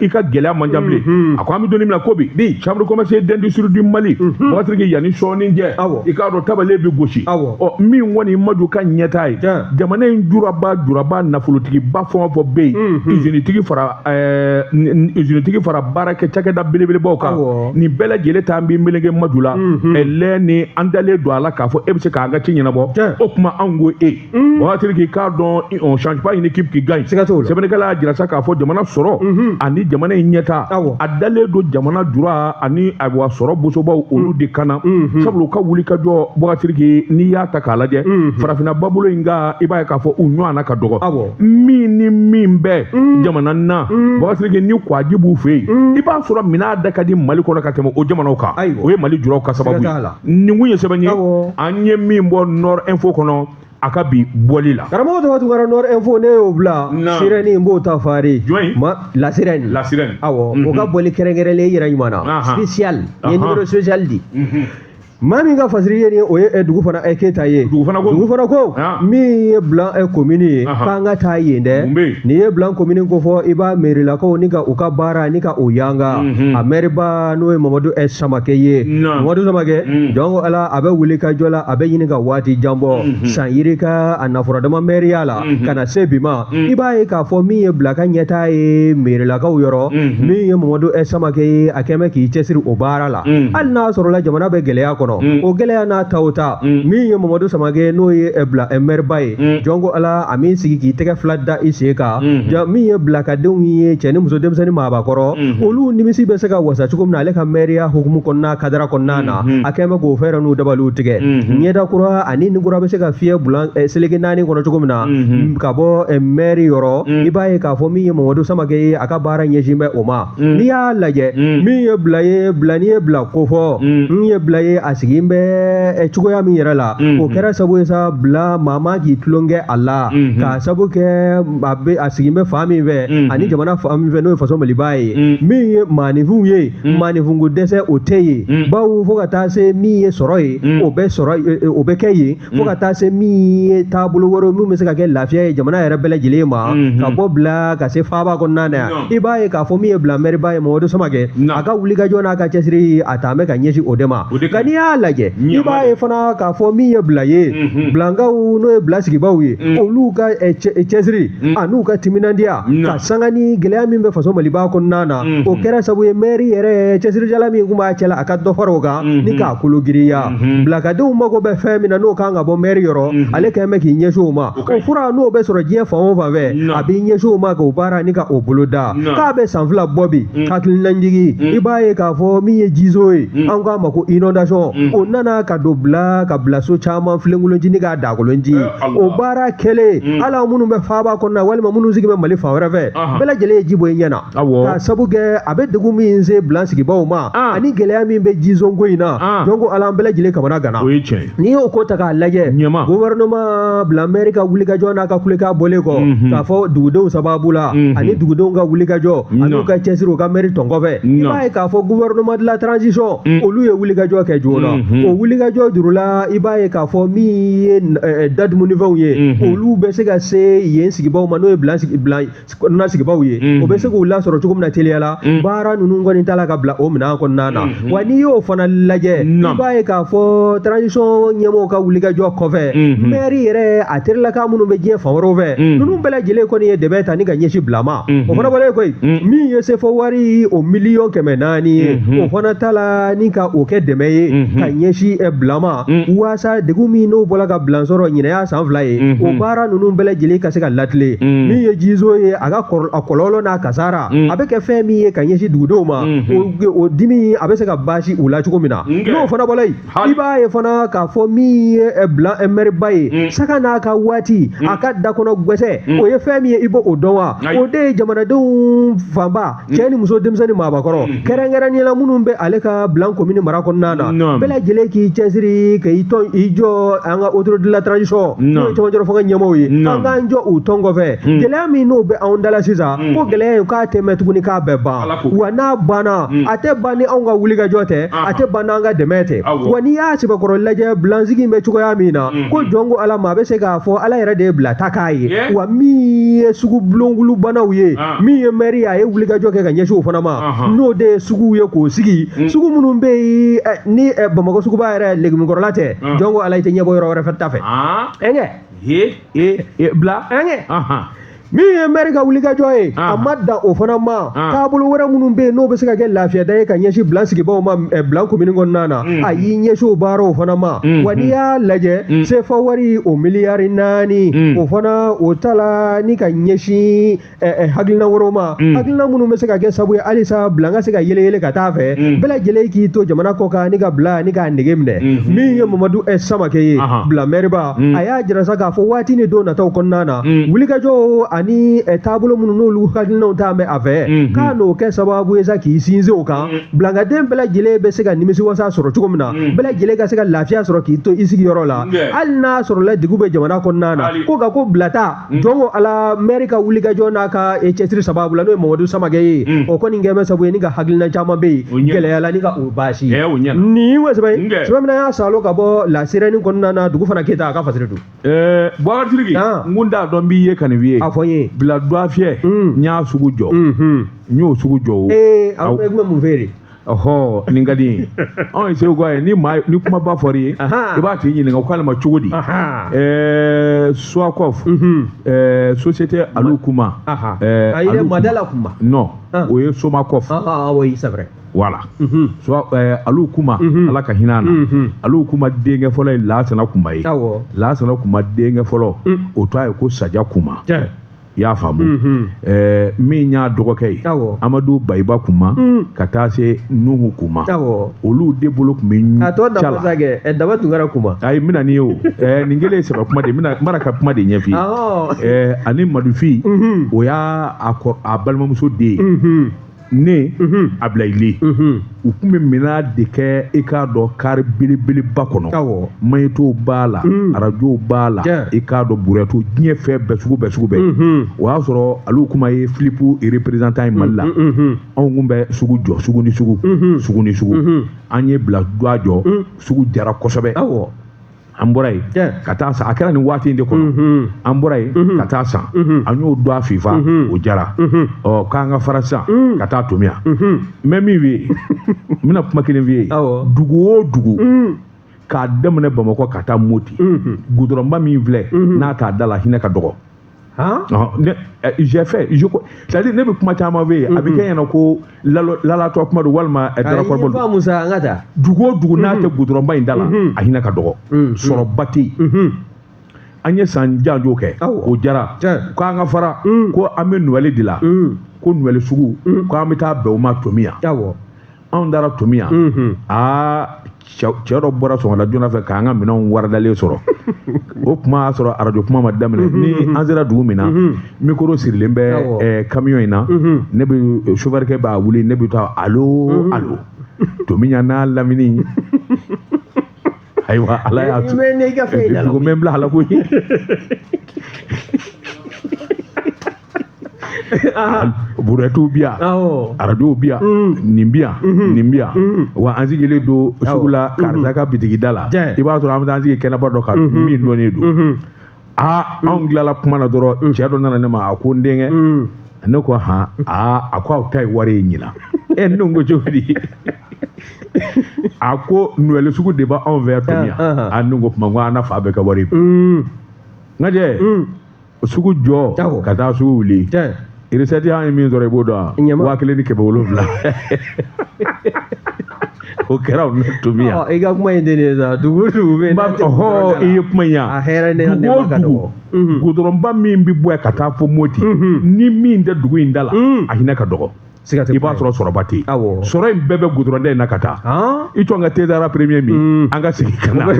i ka gɛlɛya man jan bilen. A ko an bɛ don min na ko bi, chambre de commerce et d'industrie du Mali, wagati k'i yanni sɔɔni cɛ, i k'a dɔn tabale bɛ gosi. Ɔ min kɔni Maju ka ɲɛtaa ye, jamana in juraba juraba nafolotigiba fɛn o fɛn bɛ yen, usinitigi fara baarakɛ cakɛda belebelebaw kan, nin bɛɛ lajɛlen t'an b'i meleke Maju la lɛ ni an dalen don a la k'a fɔ e bɛ se k'an ka ci ɲɛnabɔ. O tuma anw ko e wagati k'i k'a dɔn on change pas une équipe qui gagne. Sɛbɛnnikɛla y'a jira sa k'a fɔ jamana sɔrɔ ani jamana in ɲɛtaa, a dalen don jamana jura ani ayiwa sɔrɔ bosobaw olu de kan na, sabula u ka wulikajɔ wagati k'i n'i y'a ta k'a lajɛ farafinna babolo in kan, i b'a ye k'a fɔ u ɲɔgɔnna ka dɔgɔ. Min ni min bɛ jamana na, wagati k'i ni kwaji b'u fɛ yen, i b'a sɔrɔ minɛn da ka di Mali kɔnɔ ka tɛmɛ o jamanaw kan. O ye Mali juraw ka sababu ye. Nin kun ye sɛbɛn ye an ye min bɔ Nord Info kɔnɔ a ka bi bɔli la. Karamɔgɔ tɔgɔ Tunkara, Nord Info ne y'o bila, Sirène n b'o ta fari. Jɔn? Ma La Sirène. La Sirène. Awɔ, o ka bɔli kɛrɛnkɛrɛnlen yɛrɛ ɲuman na spécial, n ye numéro spécial di. Maa min ka fasiri ye nin ye, o ye dugu fana Keyita ye. Dugu fana ko. Dugu fana ko min ye Bilan komini ye, k'an ka taa yen dɛ. N'i ye Bilan komini kofɔ, i b'a mɛrilakaw ni ka u ka baara ni ka o yanga. A mɛriba n'o ye Mamadu Samakɛ ye. Mamadu Samakɛ, jɔn ko Ala, a bɛ wuli ka jɔ la, a bɛ ɲini ka waati jan bɔ, san yirika a nafuradama mɛriya la ka na se bi ma. I b'a ye k'a fɔ min ye Bila ka ɲɛtaa ye mɛrilakaw yɔrɔ, min ye Mamadu Samakɛ ye, a kɛn bɛ k'i cɛsiri o baara la. Hali n'a sɔrɔla jamana bɛ gɛlɛya kɔnɔ, o gɛlɛya n'a ta o ta, min ye Mamadu Samakɛ n'o ye Bila mɛriba ye, jɔn ko Ala, a m'i sigi k'i tɛgɛ fila da i sen kan. Min ye Bilakadenw ye, cɛ ni muso, denmisɛnnin, maabakɔrɔ, olu nimisi bɛ se ka wasa cogo min na ale ka mɛriya hukumu kɔnɔna kadara kɔnɔna na, a kɛn bɛ k'o fɛɛrɛ n'u dabaliw tigɛ. Ɲɛda kura ani ni kura bɛ se ka fiyɛ Bulan seleke naani kɔnɔ cogo min na ka bɔ mɛri yɔrɔ, i b'a ye k'a fɔ min ye Mamadu Samakɛ ye, a ka baara ɲɛsin bɛ o ma. N'i y'a lajɛ, min ye Bila ye, Bila n'i ye Bila kofɔ, min ye Bila ye, a sigi bɛ cogoya min yɛrɛ la, o kɛra sabu ye sa Bila maa ma k'i tulonkɛ a la, k'a sabu kɛ a bɛ a sigi bɛ fan min fɛ ani jamana fan min fɛ, n'o ye faso Maliba ye. Min ye maaninfinw ye, maaninfinko dɛsɛ o tɛ yen, bawo fo ka taa se min ye sɔrɔ ye, o bɛ sɔrɔ, o bɛ kɛ yen, fo ka taa se min ye taabolo wɛrɛ min bɛ se ka kɛ lafiya ye jamana yɛrɛ bɛɛ lajɛlen ma, ka bɔ Bila ka se faaba kɔnɔna na yan. I b'a ye k'a fɔ min ye Bila mɛriba ye, Mamadu Samakɛ, a ka wulikajɔ n'a ka cɛsiri, a taa bɛ ka ɲɛsin o de ma. Nka n'i y'a lajɛ, i b'a ye fana k'a fɔ min ye Bila ye, Bilankaw n'o ye Bila sigibaw ye, olu ka cɛsiri an'u ka timinandiya ka sanga ni gɛlɛya min bɛ faso Maliba kɔnɔna na, o kɛra sabu ye mɛri yɛrɛ cɛsirijala min tun b'a cɛ la, a ka dɔ fara o kan ni k'a kolo giriya. Bilakadenw mago bɛ fɛn min na, n'o kan ka bɔ mɛri yɔrɔ, ale kɛn bɛ k'i ɲɛsin o ma. O fura n'o bɛ sɔrɔ diɲɛ fan o fan fɛ, a b'i ɲɛsin o ma k'o baara ni ka o boloda. K'a bɛ san 2 bɔ bi, hakililajigi, i b'a ye k'a fɔ min ye jizo ye, an k'a ma ko inondation, o nana ka don Bila ka bila so caman filenkolonci ni k'a dakolonci. O baara kɛlen, ala minnu bɛ faaba kɔnɔna walima minnu sigi bɛ Mali fan wɛrɛ fɛ, bɛɛ lajɛlen ye ji bɔ i ɲɛ na, k'a sabu kɛ a bɛ degun min se Bila sigibaw ma ani gɛlɛya min bɛ jizonko in na. Donc ala, an bɛɛ lajɛlen kamana ganna. O ye tiɲɛ ye. N'i y'o ko ta k'a lajɛ, gouvernement Bila mɛri ka wulikajɔ n'a ka kulekan bɔlen kɔ, k'a fɔ dugudenw sababu la ani dugudenw ka wulikajɔ an'u ka cɛsiri u ka mɛri tɔn kɔfɛ, i b'a ye k'a fɔ gouvernement de la transition, olu ye wulikajɔ kɛ joona. O wulikajɔ juru la, i b'a ye k'a fɔ min ye da dumunifɛnw ye, olu bɛ se ka se yen sigibaw ma, n'o ye Bila kɔnɔna sigibaw ye, o bɛ se k'u lasɔrɔ cogo min na teliya la. Baara ninnu kɔni t'a la ka bila o minɛn kɔnɔna na. Wa n'i y'o fana lajɛ, i b'a ye k'a fɔ transition ɲɛmɔgɔw ka wulikajɔ kɔfɛ, mɛri yɛrɛ a terilaka minnu bɛ diɲɛ fan wɛrɛw fɛ, ninnu bɛɛ lajɛlen kɔni ye dɛmɛ ta ni ka ɲɛsin Bila ma. O fana bɔlen koyi, min ye sefa wari o 400 miliyɔn ye, o fana ta la ni ka o kɛ dɛmɛ ye ka ɲɛsin Bila ma, waasa degun min n'o bɔla ka Bila sɔrɔ ɲinɛ y'a san 2 ye, o baara ninnu bɛɛ lajɛlen ka se ka latilen. Min ye jizo ye, a ka a kɔlɔlɔ n'a kasara, a bɛ kɛ fɛn min ye ka ɲɛsin dugudenw ma, o dimi a bɛ se ka baasi u la cogo min na. N'o fana bɔla yen, i b'a ye fana k'a fɔ min ye Bila mɛriba ye, sanga n'a ka waati, a ka da kɔnɔ gwɛsɛ, o ye fɛn min ye, i b'o dɔn wa? O de ye jamanadenw fanba, cɛ ni muso, denmisɛnnin, maabakɔrɔ, kɛrɛnkɛrɛnnenya la minnu bɛ ale ka Bilan komini mara kɔnɔna na, bɛɛ lajɛlen k'i cɛsiri ka i tɔn i jɔ an ka autorité de la transition, n'o ye cɛmancɛrɔ fanga ɲɛmaaw ye, an k'an jɔ u tɔn kɔfɛ. Gɛlɛya min n'o bɛ anw da la sisan, ko gɛlɛya in k'a tɛ mɛn tuguni, k'a bɛɛ ban. Wa n'a banna, a tɛ ban ni anw ka wulikajɔ tɛ, a tɛ ban n'an ka dɛmɛ tɛ. Wa n'i y'a sɛbɛkɔrɔ lajɛ, Bilansigi bɛ cogoya min na, ko jɔn ko Ala ma, a bɛ se k'a fɔ Ala yɛrɛ de ye Bila ta k'a ye. Wa min ye sugu bulonkulu-banaw ye, min ye mɛri ye, a ye wulikajɔ kɛ ka ɲɛsin o fana ma, n'o de ye suguw ye k'o sigi, sugu minnu bɛ yen ni Bamakɔ suguba yɛrɛ legumukɔrɔla tɛ, jɔn ko Ala, i tɛ ɲɛbɔ yɔrɔ wɛrɛ fɛ ta fɛ. Bila. Min ye mɛri ka wulikajɔ ye, a ma dan o fana ma. Taabolo wɛrɛ minnu bɛ yen n'o bɛ se ka kɛ lafiyada ye ka ɲɛsin Bilan sigibaw ma Bilan komini kɔnɔna na, a y'i ɲɛsin o baaraw fana ma. Wa n'i y'a lajɛ, sefa wari o 4 miliyari, o fana o tala ni ka ɲɛsin hakilina wɛrɛw ma, hakilina minnu bɛ se ka kɛ sabu ye halisa Bilan ka se ka yɛlɛ yɛlɛ ka taa fɛ. Bɛɛ lajɛlen k'i to jamana kɔ kan ni ka Bila ni k'a nege minɛ. Min ye Mamadu Samakɛ ye, Bila mɛriba, a y'a jira sa k'a fɔ waati ni don nataw kɔnɔna na, wulikajɔ ani Ani taabolo minnu n'olu hakilinaw t'an bɛ a fɛ, k'a n'o kɛ sababu ye sa k'i sinsin o kan, bilankaden bɛɛ lajɛlen bɛ se ka nimisiwasa sɔrɔ cogo min na, bɛɛ lajɛlen ka se ka lafiya sɔrɔ k'i to i sigiyɔrɔ la, hali n'a sɔrɔla degun bɛ jamana kɔnɔna na. Ko ka ko bilata jɔn ko ala mɛri ka wulikajɔ n'a ka cɛsiri sababu la, n'o ye Mamadu Samakɛ ye, o kɔni kɛ bɛ sababu ye ni ka hakilina caman bɛ yen gɛlɛya la ni ka o baasi nin wa sɛbɛn sɛbɛn min y'a salo ka bɔ La Sirène kɔnɔna na, dugu fana keyita a ka fasiri don. Boubacar Sidiki, n kun t'a dɔn n b'i ye ka nin f'i ye. A fɔ n ye. Bila dɔ fiyɛ, n y'a sugu jɔ. N y'o sugu jɔ o. Ee, aw bɛ kun bɛ mun feere? Ɔhɔ, nin ka di n ye. Anw ye Segu ye, ni maa ni kumaba fɔr'i ye, i b'a tigi ɲininka ko k'ale ma cogo di? Suwakɔf, société Alu Kuma. Ayi dɛ, Madala Kuma. Non, o ye Somakɔf. Ah oui, c'est vrai. Voilà. Soit Alu Kuma, Ala ka hinɛ a na. Alu Kuma denkɛ fɔlɔ ye Lasana Kuma ye. Lasana Kuma denkɛ fɔlɔ, o tɔgɔ ye ko Saja Kuma. I y'a faamu? Min y'a dɔgɔkɛ ye, Amadu Bayiba Kuma, ka taa se Nuhu Kuma. Olu de bolo tun bɛ a tɔ nafa sa kɛ Daba Tunkara Kuma. Ayi, n bɛna n'i ye o. Nin kelen ye sɛbɛ kuma de ye, n bɛna n bɛna ka kuma de ɲɛf'i ye. Ani Madufi, o y'a a balimamuso den ye. Ne Abilayile, u tun bɛ minɛn de kɛ i k'a dɔn kari belebeleba kɔnɔ, magnétow b'a la, arajow b'a la, i k'a dɔn burɛtiw, diɲɛ fɛn bɛɛ sugu bɛɛ sugu bɛɛ. O y'a sɔrɔ Alu Kuma ye Philips représentant ye Mali la. Anw kun bɛ sugu jɔ sugu ni sugu, sugu ni sugu. An ye bila dɔ jɔ, sugu jara kosɛbɛ. An bɔra yen ka taa san, a kɛra nin waati in de kɔnɔ. An bɔra yen ka taa san, an y'o don a fifa, o jara. Ɔ, k'an ka fara sisan ka taa Tomiya. N bɛ min f'i ye, n bɛna kuma kelen f'i ye. Dugu o dugu, k'a daminɛ Bamakɔ ka taa Moti, gudɔrɔnba min filɛ n'a t'a da la, hinɛ ka dɔgɔ. J'ai fait, je, c'est-à-dire ne bɛ kuma caman f'e ye, a bɛ kɛ ɲɛna ko lalatɔ kuma don walima darakɔrɔbɔ don. Musa, an ka taa. Dugu o dugu n'a tɛ gudɔrɔnba in da la, a hinɛ ka dɔgɔ, sɔrɔba tɛ yen. An ye san janjo kɛ, o jara. K'an ka fara ko an bɛ Noël de la, ko Noël sugu, k'an bɛ taa bɛn o ma Tomiya. Anw taara Tomiya, aa, cɛ dɔ bɔra sɔgɔmada joona fɛ k'an ka minɛnw waradalen sɔrɔ. O kuma y'a sɔrɔ arajo kuma ma daminɛ. Ni an sera dugu min na, micro sirilen bɛ camion in na, ne bɛ chauffeur kɛ b'a wuli, ne bɛ taa allo allo Tomiya n'a lamini. Ayiwa, Ala y'a to dugu mɛ bila ala koyi. Burɛtiw bi yan, arajow bi yan, nin bi yan, nin bi yan. Wa an sigilen don sugu la karisa ka bitigi da la, i b'a sɔrɔ an bɛ taa an sigi kɛnɛba dɔ kan min dɔnnen don. Aa, anw tilala kuma na dɔrɔn, cɛ dɔ nana ne ma, a ko n denkɛ. Ne ko han. Aa, a ko aw ta ye wari ye ɲinan. Ɛ, ne ko cogo di? A ko Noël sugu de b'anw fɛ yan Tomiya. A, ne ko kuma, ko an na fa bɛɛ ka wari. N ka jɛ sugu jɔ ka taa sugu wuli, recette an ye min sɔrɔ, i b'o dɔn, 1700. O kɛra o Tomiya. I ka kuma in tɛ nin ye sa, dugu o dugu bɛ yen. Ɔhɔ, i ye kuma in yan. A hɛrɛ ne dugu o dugu, gudɔrɔnba min bɛ bɔ yan ka taa fo Moti, ni min tɛ dugu in da la, a hinɛ ka dɔgɔ. I b'a sɔrɔ sɔrɔba tɛ yen. Sɔrɔ in bɛɛ bɛ gudɔrɔnda in na ka taa. I tɔn ka tedara premier min, an ka segin ka na.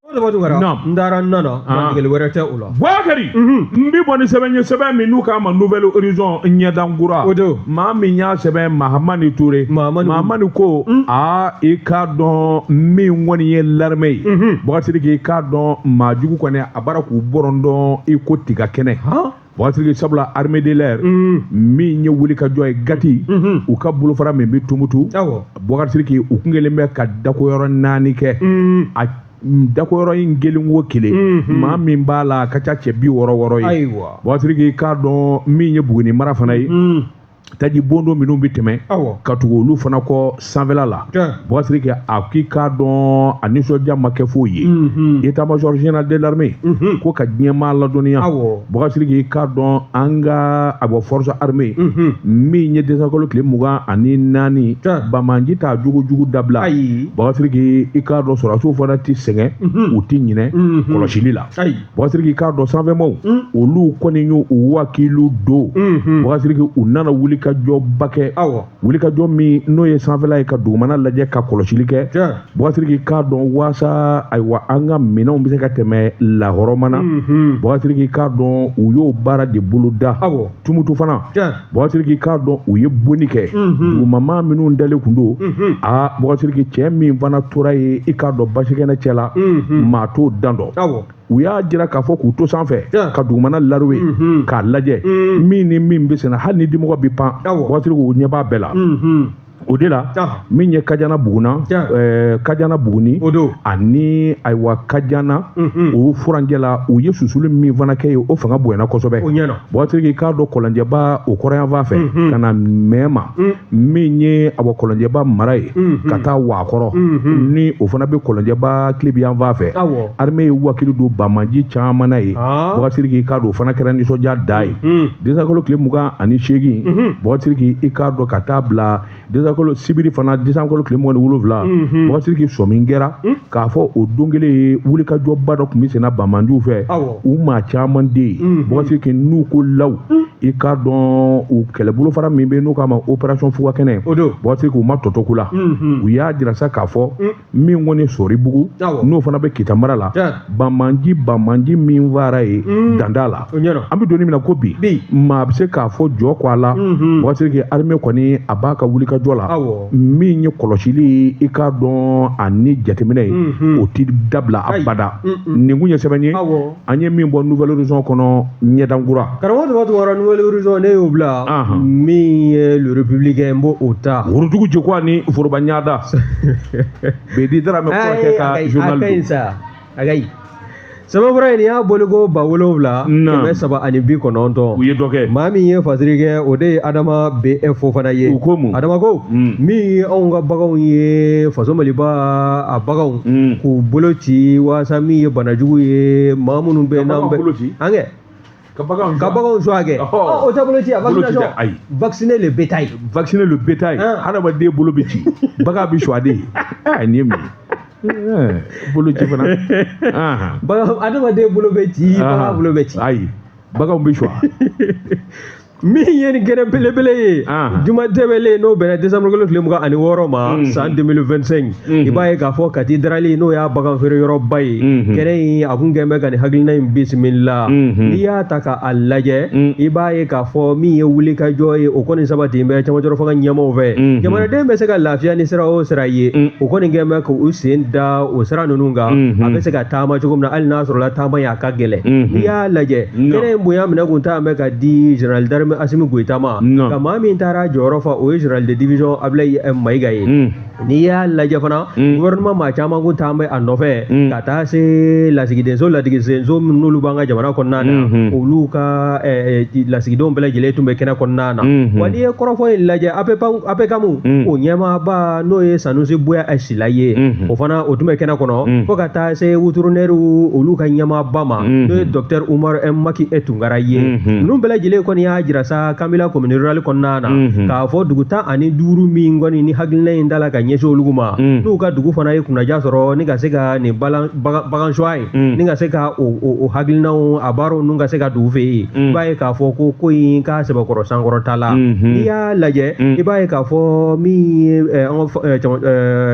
N taara n nana, degeli wɛrɛ tɛ o la. Boubacar, n bɛ bɔ ni sɛbɛn ye, sɛbɛn min n'u k'a ma Nouvel Horizon, ɲɛdankura. O don. Maa min y'a sɛbɛn, Mahamani Ture. Mahamani ko aa, i k'a dɔn min kɔni ye l'armée ye. Boubacar Sidiki, i k'a dɔn maa jugu kɔni a bara k'u bɔrɔndɔn i ko tiga kɛnɛ. Boubacar Sidiki, sabula armée de l'air min ye wuli ka jɔ ye Gati, u ka bolofara min bɛ Tumutu. Boubacar Sidiki, u kun kɛlen bɛ ka dakoyɔrɔ 4 kɛ. A dakoyɔrɔ in kelen o kelen, maa min b'a la a ka ca cɛ 66 ye. Boubacar Sidiki, k'a dɔn min ye Buguni mara fana ye, taji bondo minnu bɛ tɛmɛ ka tugu olu fana kɔ sanfɛla la. Boubacar Sidiki, a k'i k'a dɔn a nisɔndiya ma kɛ foyi ye. État-major général de l'armée ko ka diɲɛmaa ladɔnniya. Boubacar Sidiki, k'a dɔn an ka a bɔ force armée min ye desanburu tile 24, banbaanci t'a jugujugu dabila. Boubacar Sidiki, i k'a dɔn sɔrɔdasiw fana tɛ sɛgɛn, u tɛ ɲinɛ kɔlɔsili la. Boubacar Sidiki, k'a dɔn sanfɛmaw olu kɔni y'u wakilu don. Boubacar Sidiki, u nana wuli wulikajɔba kɛ, wulikajɔ min n'o ye sanfɛla ye ka dugumana lajɛ ka kɔlɔsili kɛ. Bubakari Sidiki k'a dɔn waasa ayiwa an ka minɛnw bɛ se ka tɛmɛ lahɔrɔma na. Bubakari Sidiki k'a dɔn u y'o baara de boloda. Tumutu fana, Bubakari Sidiki k'a dɔn u ye bonni kɛ dugumama minnu dalen kun don. Aa, Bubakari Sidiki, cɛ min fana tora yen, i k'a dɔn basikɛnɛ cɛ la, maa t'o dan dɔn. U y'a jira k'a fɔ k'u to sanfɛ ka dugumana laruwe k'a lajɛ min ni min bɛ senna, hali ni dimɔgɔ bɛ pan, Bubakari Sidiki, u ɲɛ b'a bɛɛ la. O de la min ye Kajana Buguna, Kajana Buguni ani ayiwa Kajana o furancɛ la, u ye susuli min fana kɛ yen, o fanga bonyana kosɛbɛ. Bubakari Sidiki k'a dɔn Kɔlɔnjɛba o kɔrɔnyanfan fɛ ka na Mɛma, min ye awa Kɔlɔnjɛba mara ye ka taa Wakɔrɔ, ni o fana bɛ Kɔlɔnjɛba tilebinyanfan fɛ, armée ye wakili don banbaanci caman na yen. Bubakari Sidiki k'a dɔn o fana kɛra nisɔndiya da ye. Desanburukalo tile 28, Bubakari Sidiki, i k'a dɔn ka taa bila desanburukalo sibiri fana, desanburukalo tile 27, Bubakari Sidiki, sɔmi kɛra k'a fɔ o don kelen ye wulikajɔba dɔ tun bɛ senna banbaanciw fɛ. U maa caman de ye, Bubakari Sidiki, n'u ko law, i k'a dɔn u kɛlɛbolofara min bɛ n'u k'a ma opération fuga kɛnɛ, Bubakari Sidiki, u ma tɔtɔ ku la. U y'a jira sa k'a fɔ min kɔni Sɔribugu, n'o fana bɛ Kita mara la, banbaanci min fara yen, dan t'a la. An bɛ don min na ko bi, maa bɛ se k'a fɔ jɔ ko a la. Bubakari Sidiki, armée kɔni a b'a ka wulikajɔ la. Min ye kɔlɔsili, i k'a dɔn ani jateminɛ ye, o ti dabila abada. Nin kun ye sɛbɛn ye an ye min bɔ Nouvel Horizon kɔnɔ, ɲɛdankura. Karamɔgɔ Tuba Tunkara, Nouvel Horizon ne y'o bila, min ye Le Républicain, n b'o o ta. Worodugu jɛkuwa ni foroba ɲada Bedi Dramɛ kɔrɔkɛ ka journal. A ka ɲi sa, a ka ɲi. Sɛbɛnfura in, nin y'a boliko 7390. U ye dɔ kɛ. Maa min ye fasiri kɛ, o de ye Adama BF Fofana ye. U ko mun? Adama ko min ye anw ka baganw ye, faso Maliba a baganw, k'u bolo ci waasa min ye banajugu ye, maa minnu bɛ n'an bɛ bolo ci an kɛ ka baganw ka baganw suwa kɛ. O tɛ bolo ci, a vaccination. Ayi. Vacciner le bétail. Vacciner le bétail. Hadamaden bolo bɛ ci, bagan bɛ suwa de. Nin ye mun ye? Bolo ci fana. Bagan, adamaden bolo bɛ ci, bagan bolo bɛ ci. Ayi, baganw bɛ suwa. Min ye nin kɛnɛ belebele ye, juma tɛmɛlen, n'o bɛnna décembre kalo tile 26 ma san 2025, i b'a ye k'a fɔ Kati Darali, n'o y'a bagan feere yɔrɔba ye, kɛnɛ in a kun kɛn bɛ ka nin hakilina in bisimila. N'i y'a ta k'a lajɛ, i b'a ye k'a fɔ min ye wulikajɔ ye, o kɔni sabati bɛ camancɛrɔ fanga ɲɛmaaw fɛ. Jamanaden bɛ se ka lafiya ni sira o sira ye, o kɔni kɛn bɛ k'u sen da o sira ninnu kan, a bɛ se ka taama cogo min na, hali n'a sɔrɔla taama in a ka gɛlɛn. N'i y'a lajɛ, kɛnɛ in bonya minɛ kun ta bɛ ka di général d'armée Assimi Goïta ma, ka maa min taara jɔyɔrɔ fa, o ye général de division Ablaye Mayiga ye. N'i y'a lajɛ fana, gouvernement maa caman kun taa bɛ a nɔfɛ, ka taa se lasigidenso minnu n'olu b'an ka jamana kɔnɔna na, olu ka lasigidenw bɛɛ lajɛlen tun bɛ kɛnɛ kɔnɔna na. Wa n'i ye kɔrɔfɔ in lajɛ, APCAM o ɲɛmaaba, n'o ye Sanusi Buya Sila ye, o fana o tun bɛ kɛnɛ kɔnɔ, fo ka taa se vétérinaire olu ka ɲɛmaaba ma, n'o ye docteur Umar Maki Tunkara ye. Ninnu bɛɛ lajɛlen kɔni y'a jira sa Kanbila commune rurale kɔnɔna na, k'a fɔ dugu 15 min kɔni ni hakilina in da la ka ɲɛsin olu ma, n'u ka dugu fana ye kunnaja sɔrɔ ni ka se ka nin bagan suwa in, ni ka se ka o hakilinaw a baaraw ninnu ka se ka dugu fɛ yen, i b'a ye k'a fɔ ko ko in k'a sɛbɛkɔrɔ sankɔrɔta la. N'i y'a lajɛ, i b'a ye k'a fɔ min ye an ka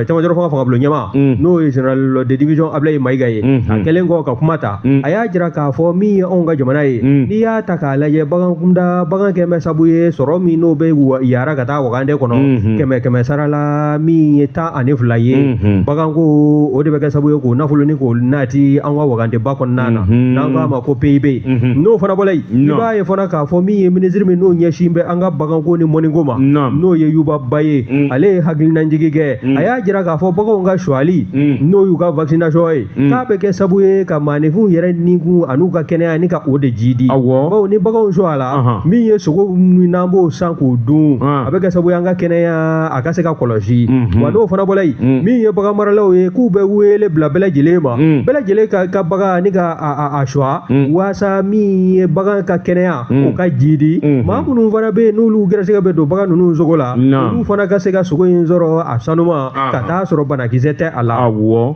camancɛrɔ fanga fangabulon ɲɛmaa, n'o ye général de division Ablaye Mayiga ye, a kɛlen kɔ ka kuma ta, a y'a jira k'a fɔ min ye anw ka jamana ye, n'i y'a ta k'a lajɛ, bagan kunda, bagan kɛn bɛ sabu ye sɔrɔ min n'o bɛ yara ka taa wagande kɔnɔ, kɛmɛ kɛmɛ sara la, min ye 12 ye, baganko o de bɛ kɛ sabu ye k'o nafolo ni k'o nati an ka wagandeba kɔnɔna na, n'an k'a ma ko PIB. N'o fana bɔra yen, i b'a ye fana k'a fɔ min ye minisiri min n'o ɲɛsin bɛ an ka baganko ni mɔniko ma, n'o ye Yuba Ba ye, ale ye hakilinajigi kɛ. A y'a jira k'a fɔ baganw ka suwali, n'o y'u ka vaccination ye, k'a bɛ kɛ sabu ye ka maaninfinw yɛrɛ nikun an'u ka kɛnɛya ni ka o de jidi. Bawo ni baganw suwala, min ye sogo min n'an b'o san k'o dun, a bɛ kɛ sabu ye an ka kɛnɛya a ka se ka kɔlɔsi. Wa n'o fana bɔra yen, min ye bagan maralaw ye, k'u bɛ wele bila bɛɛ lajɛlen ma, bɛɛ lajɛlen ka bagan ni ka a suwa, waasa min ye bagan ka kɛnɛya o ka jidi. Maa minnu fana bɛ yen n'olu gɛrɛsɛgɛ bɛ don bagan ninnu sogo la, olu fana ka se ka sogo in sɔrɔ a sanuma, ka taa sɔrɔ banakisɛ tɛ a la.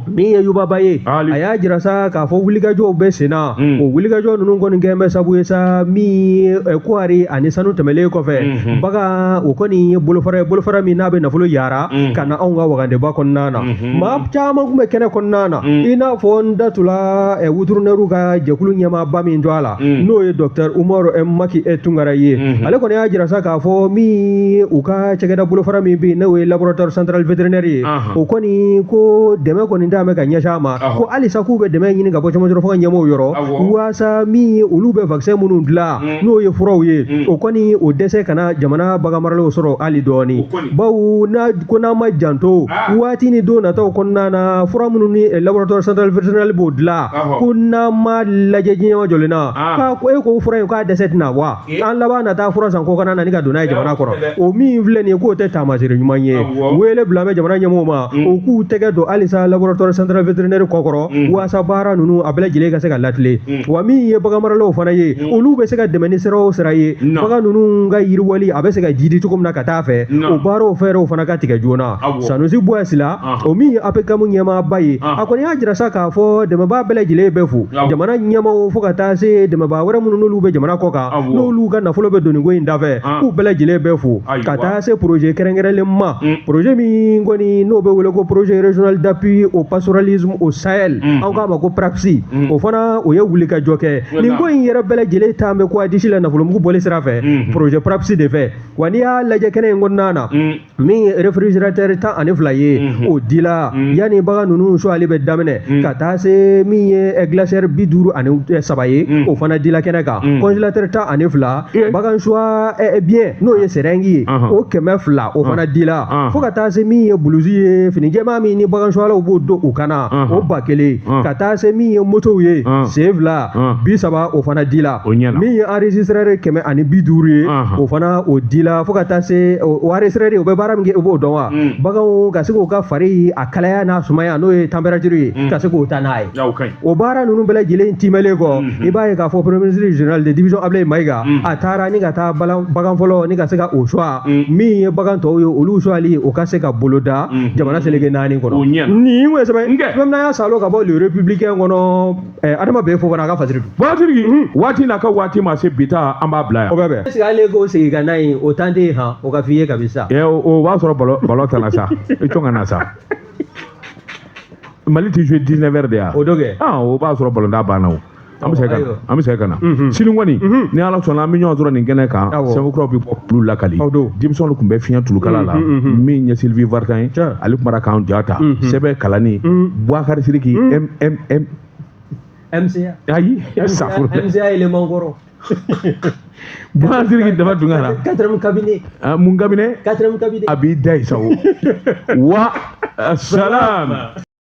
Min ye Yuba Ba ye, a y'a jira sa k'a fɔ wulikajɔw bɛ sen na. O wulikajɔ ninnu kɔni kɛn bɛ sabu ye sa min ye kɔɔri wari ani sanu tɛmɛlen kɔfɛ, bagan o kɔni ye bolofara ye, bolofara min n'a bɛ nafolo yara ka na anw ka wagandeba kɔnɔna na. Maa caman tun bɛ kɛnɛ kɔnɔna na, i n'a fɔ n datula wuturunɛriw ka jɛkulu ɲɛmaaba min to a la, n'o ye docteur Umaru Maki Tunkara ye. Ale kɔni y'a jira sa k'a fɔ min u ka cakɛda bolofara min bɛ yen, n'o ye laboratoire central vétérinaire ye, o kɔni ko dɛmɛ kɔni d'a bɛ ka ɲɛsin a ma, ko halisa k'u bɛ dɛmɛ ɲini ka bɔ cɛmancɛ fanga ɲɛmɔgɔw yɔrɔ, waasa min olu bɛ vaccin minnu dilan, n'o ye furaw ye, o kɔni o dɛsɛ kana jamana baganmaralaw sɔrɔ hali dɔɔni, bawo n'a ko n'an ma janto, waati ni don nataw kɔnɔna na, fura minnu ni laboratoire central vétérinaire b'o dilan, ko n'an ma lajɛ diɲɛ jɔlen na, k'a ko e ko fura in k'a dɛsɛ tɛna wa an laban na taa fura san kɔkan na ni ka don n'a ye jamana kɔnɔ. O min filɛ nin ye, k'o tɛ taamasere ɲuman ye. Wele bila bɛ jamana ɲɛmɔgɔw ma, o k'u tɛgɛ don halisa laboratoire central vétérinaire kɔkɔrɔ, waasa baara ninnu a bɛɛ lajɛlen ka se ka latilen. Wa min ye baganmaralaw fana ye, olu bɛ se ka dɛmɛ ni sira o sira ye, bagan ninnu ka yiriwali a bɛ se ka jidi cogo min na ka taa fɛ, o baaraw fɛɛrɛw fana ka tigɛ joona. Sanusi Buyasila, o min ye APCAM ɲɛmaaba ye, a kɔni y'a jira sa k'a fɔ dɛmɛbaa bɛɛ lajɛlen bɛ fo, jamana ɲɛmaaw fo ka taa se dɛmɛbaa wɛrɛ minnu n'olu bɛ jamana kɔ kan, n'olu ka nafolo bɛ don nin ko in dafɛ, k'u bɛɛ lajɛlen bɛ fo, ka taa se projet kɛrɛnkɛrɛnlen ma, projet min kɔni n'o bɛ wele ko projet régional d'appui au pastoralisme au Sahel, an k'a ma ko PRAPS, o fana o ye wulikajɔ kɛ. Nin ko in yɛrɛ bɛɛ lajɛlen taa bɛ ko a disi la nafolomugu bɔli sira fɛ projet PRAPS de fɛ. Wa n'i y'a lajɛ kɛnɛ in kɔnɔna na, min ye réfrigérateur 12 ye, o dila yanni bagan ninnu suwali bɛ daminɛ, ka taa se min ye glacière 53 ye, o fana dila kɛnɛ kan, congélateur 12, bagan suwa bien n'o ye seringue ye, o 200, o fana dila, fo ka taa se min ye blouse ye, fini jɛman min ni bagan suwalaw b'o don u kana, o 1000, ka taa se min ye motow ye, sen fila 30, o fana dila, min ye enregistreur 150 ye, o fana o dila, fo ka taa se o enregistreur, o bɛ baara min kɛ, o b'o dɔn wa, baganw ka se k'u ka fari a kalaya n'a sumaya, n'o ye température ye, ka se k'o ta n'a ye. O baara ninnu bɛɛ lajɛlen timɛlen kɔ, i b'a ye k'a fɔ premier ministre général de division Ablaye Mayiga, a taara ni ka taa bagan fɔlɔ ni ka se ka o suwa, min ye bagan tɔw ye, olu suwali o ka se ka boloda jamana seleke 4 kɔnɔ. Nin ye sɛbɛn fɛn min y'a salo ka bɔ Le Républicain kɔnɔ. Adama bɛ fo fana a ka fasiri dun. Waatigi waati n'a ka waati ma se, bi ta an b'a bila yan. O bɛ bɛn. Est ce que ale k'o segin ka na yen, o tan tɛ yen han, o ka f'i ye kabi sa. O b'a sɔrɔ ballon tana sa, i tɔn ka na sa. Mali tɛ jouer 19 heures de ya. O do kɛ. Ah, o b'a sɔrɔ ballon da banna o. An bɛ segin ka na, an bɛ segin ka na. Sini kɔni, ni Ala sɔnna, an bɛ ɲɔgɔn sɔrɔ nin kɛnɛ kan. Sɛbɛn kuraw bɛ bɔ k'olu lakali. Denmisɛnw tun bɛ fiɲɛ tulukala la. Min ye Sylvie Vartan ye, ale tun b'a k'an ja ta. Sɛbɛn kalanni, Boubacar Sidiki, M M M. MCA. Ayi, safuru. MCA élément kɔrɔ. Boubacar Sidiki Daba Tunkara. Quatrième cabinet. Mun cabinet? Quatrième cabinet. A b'i da yen sa o. Wa salam.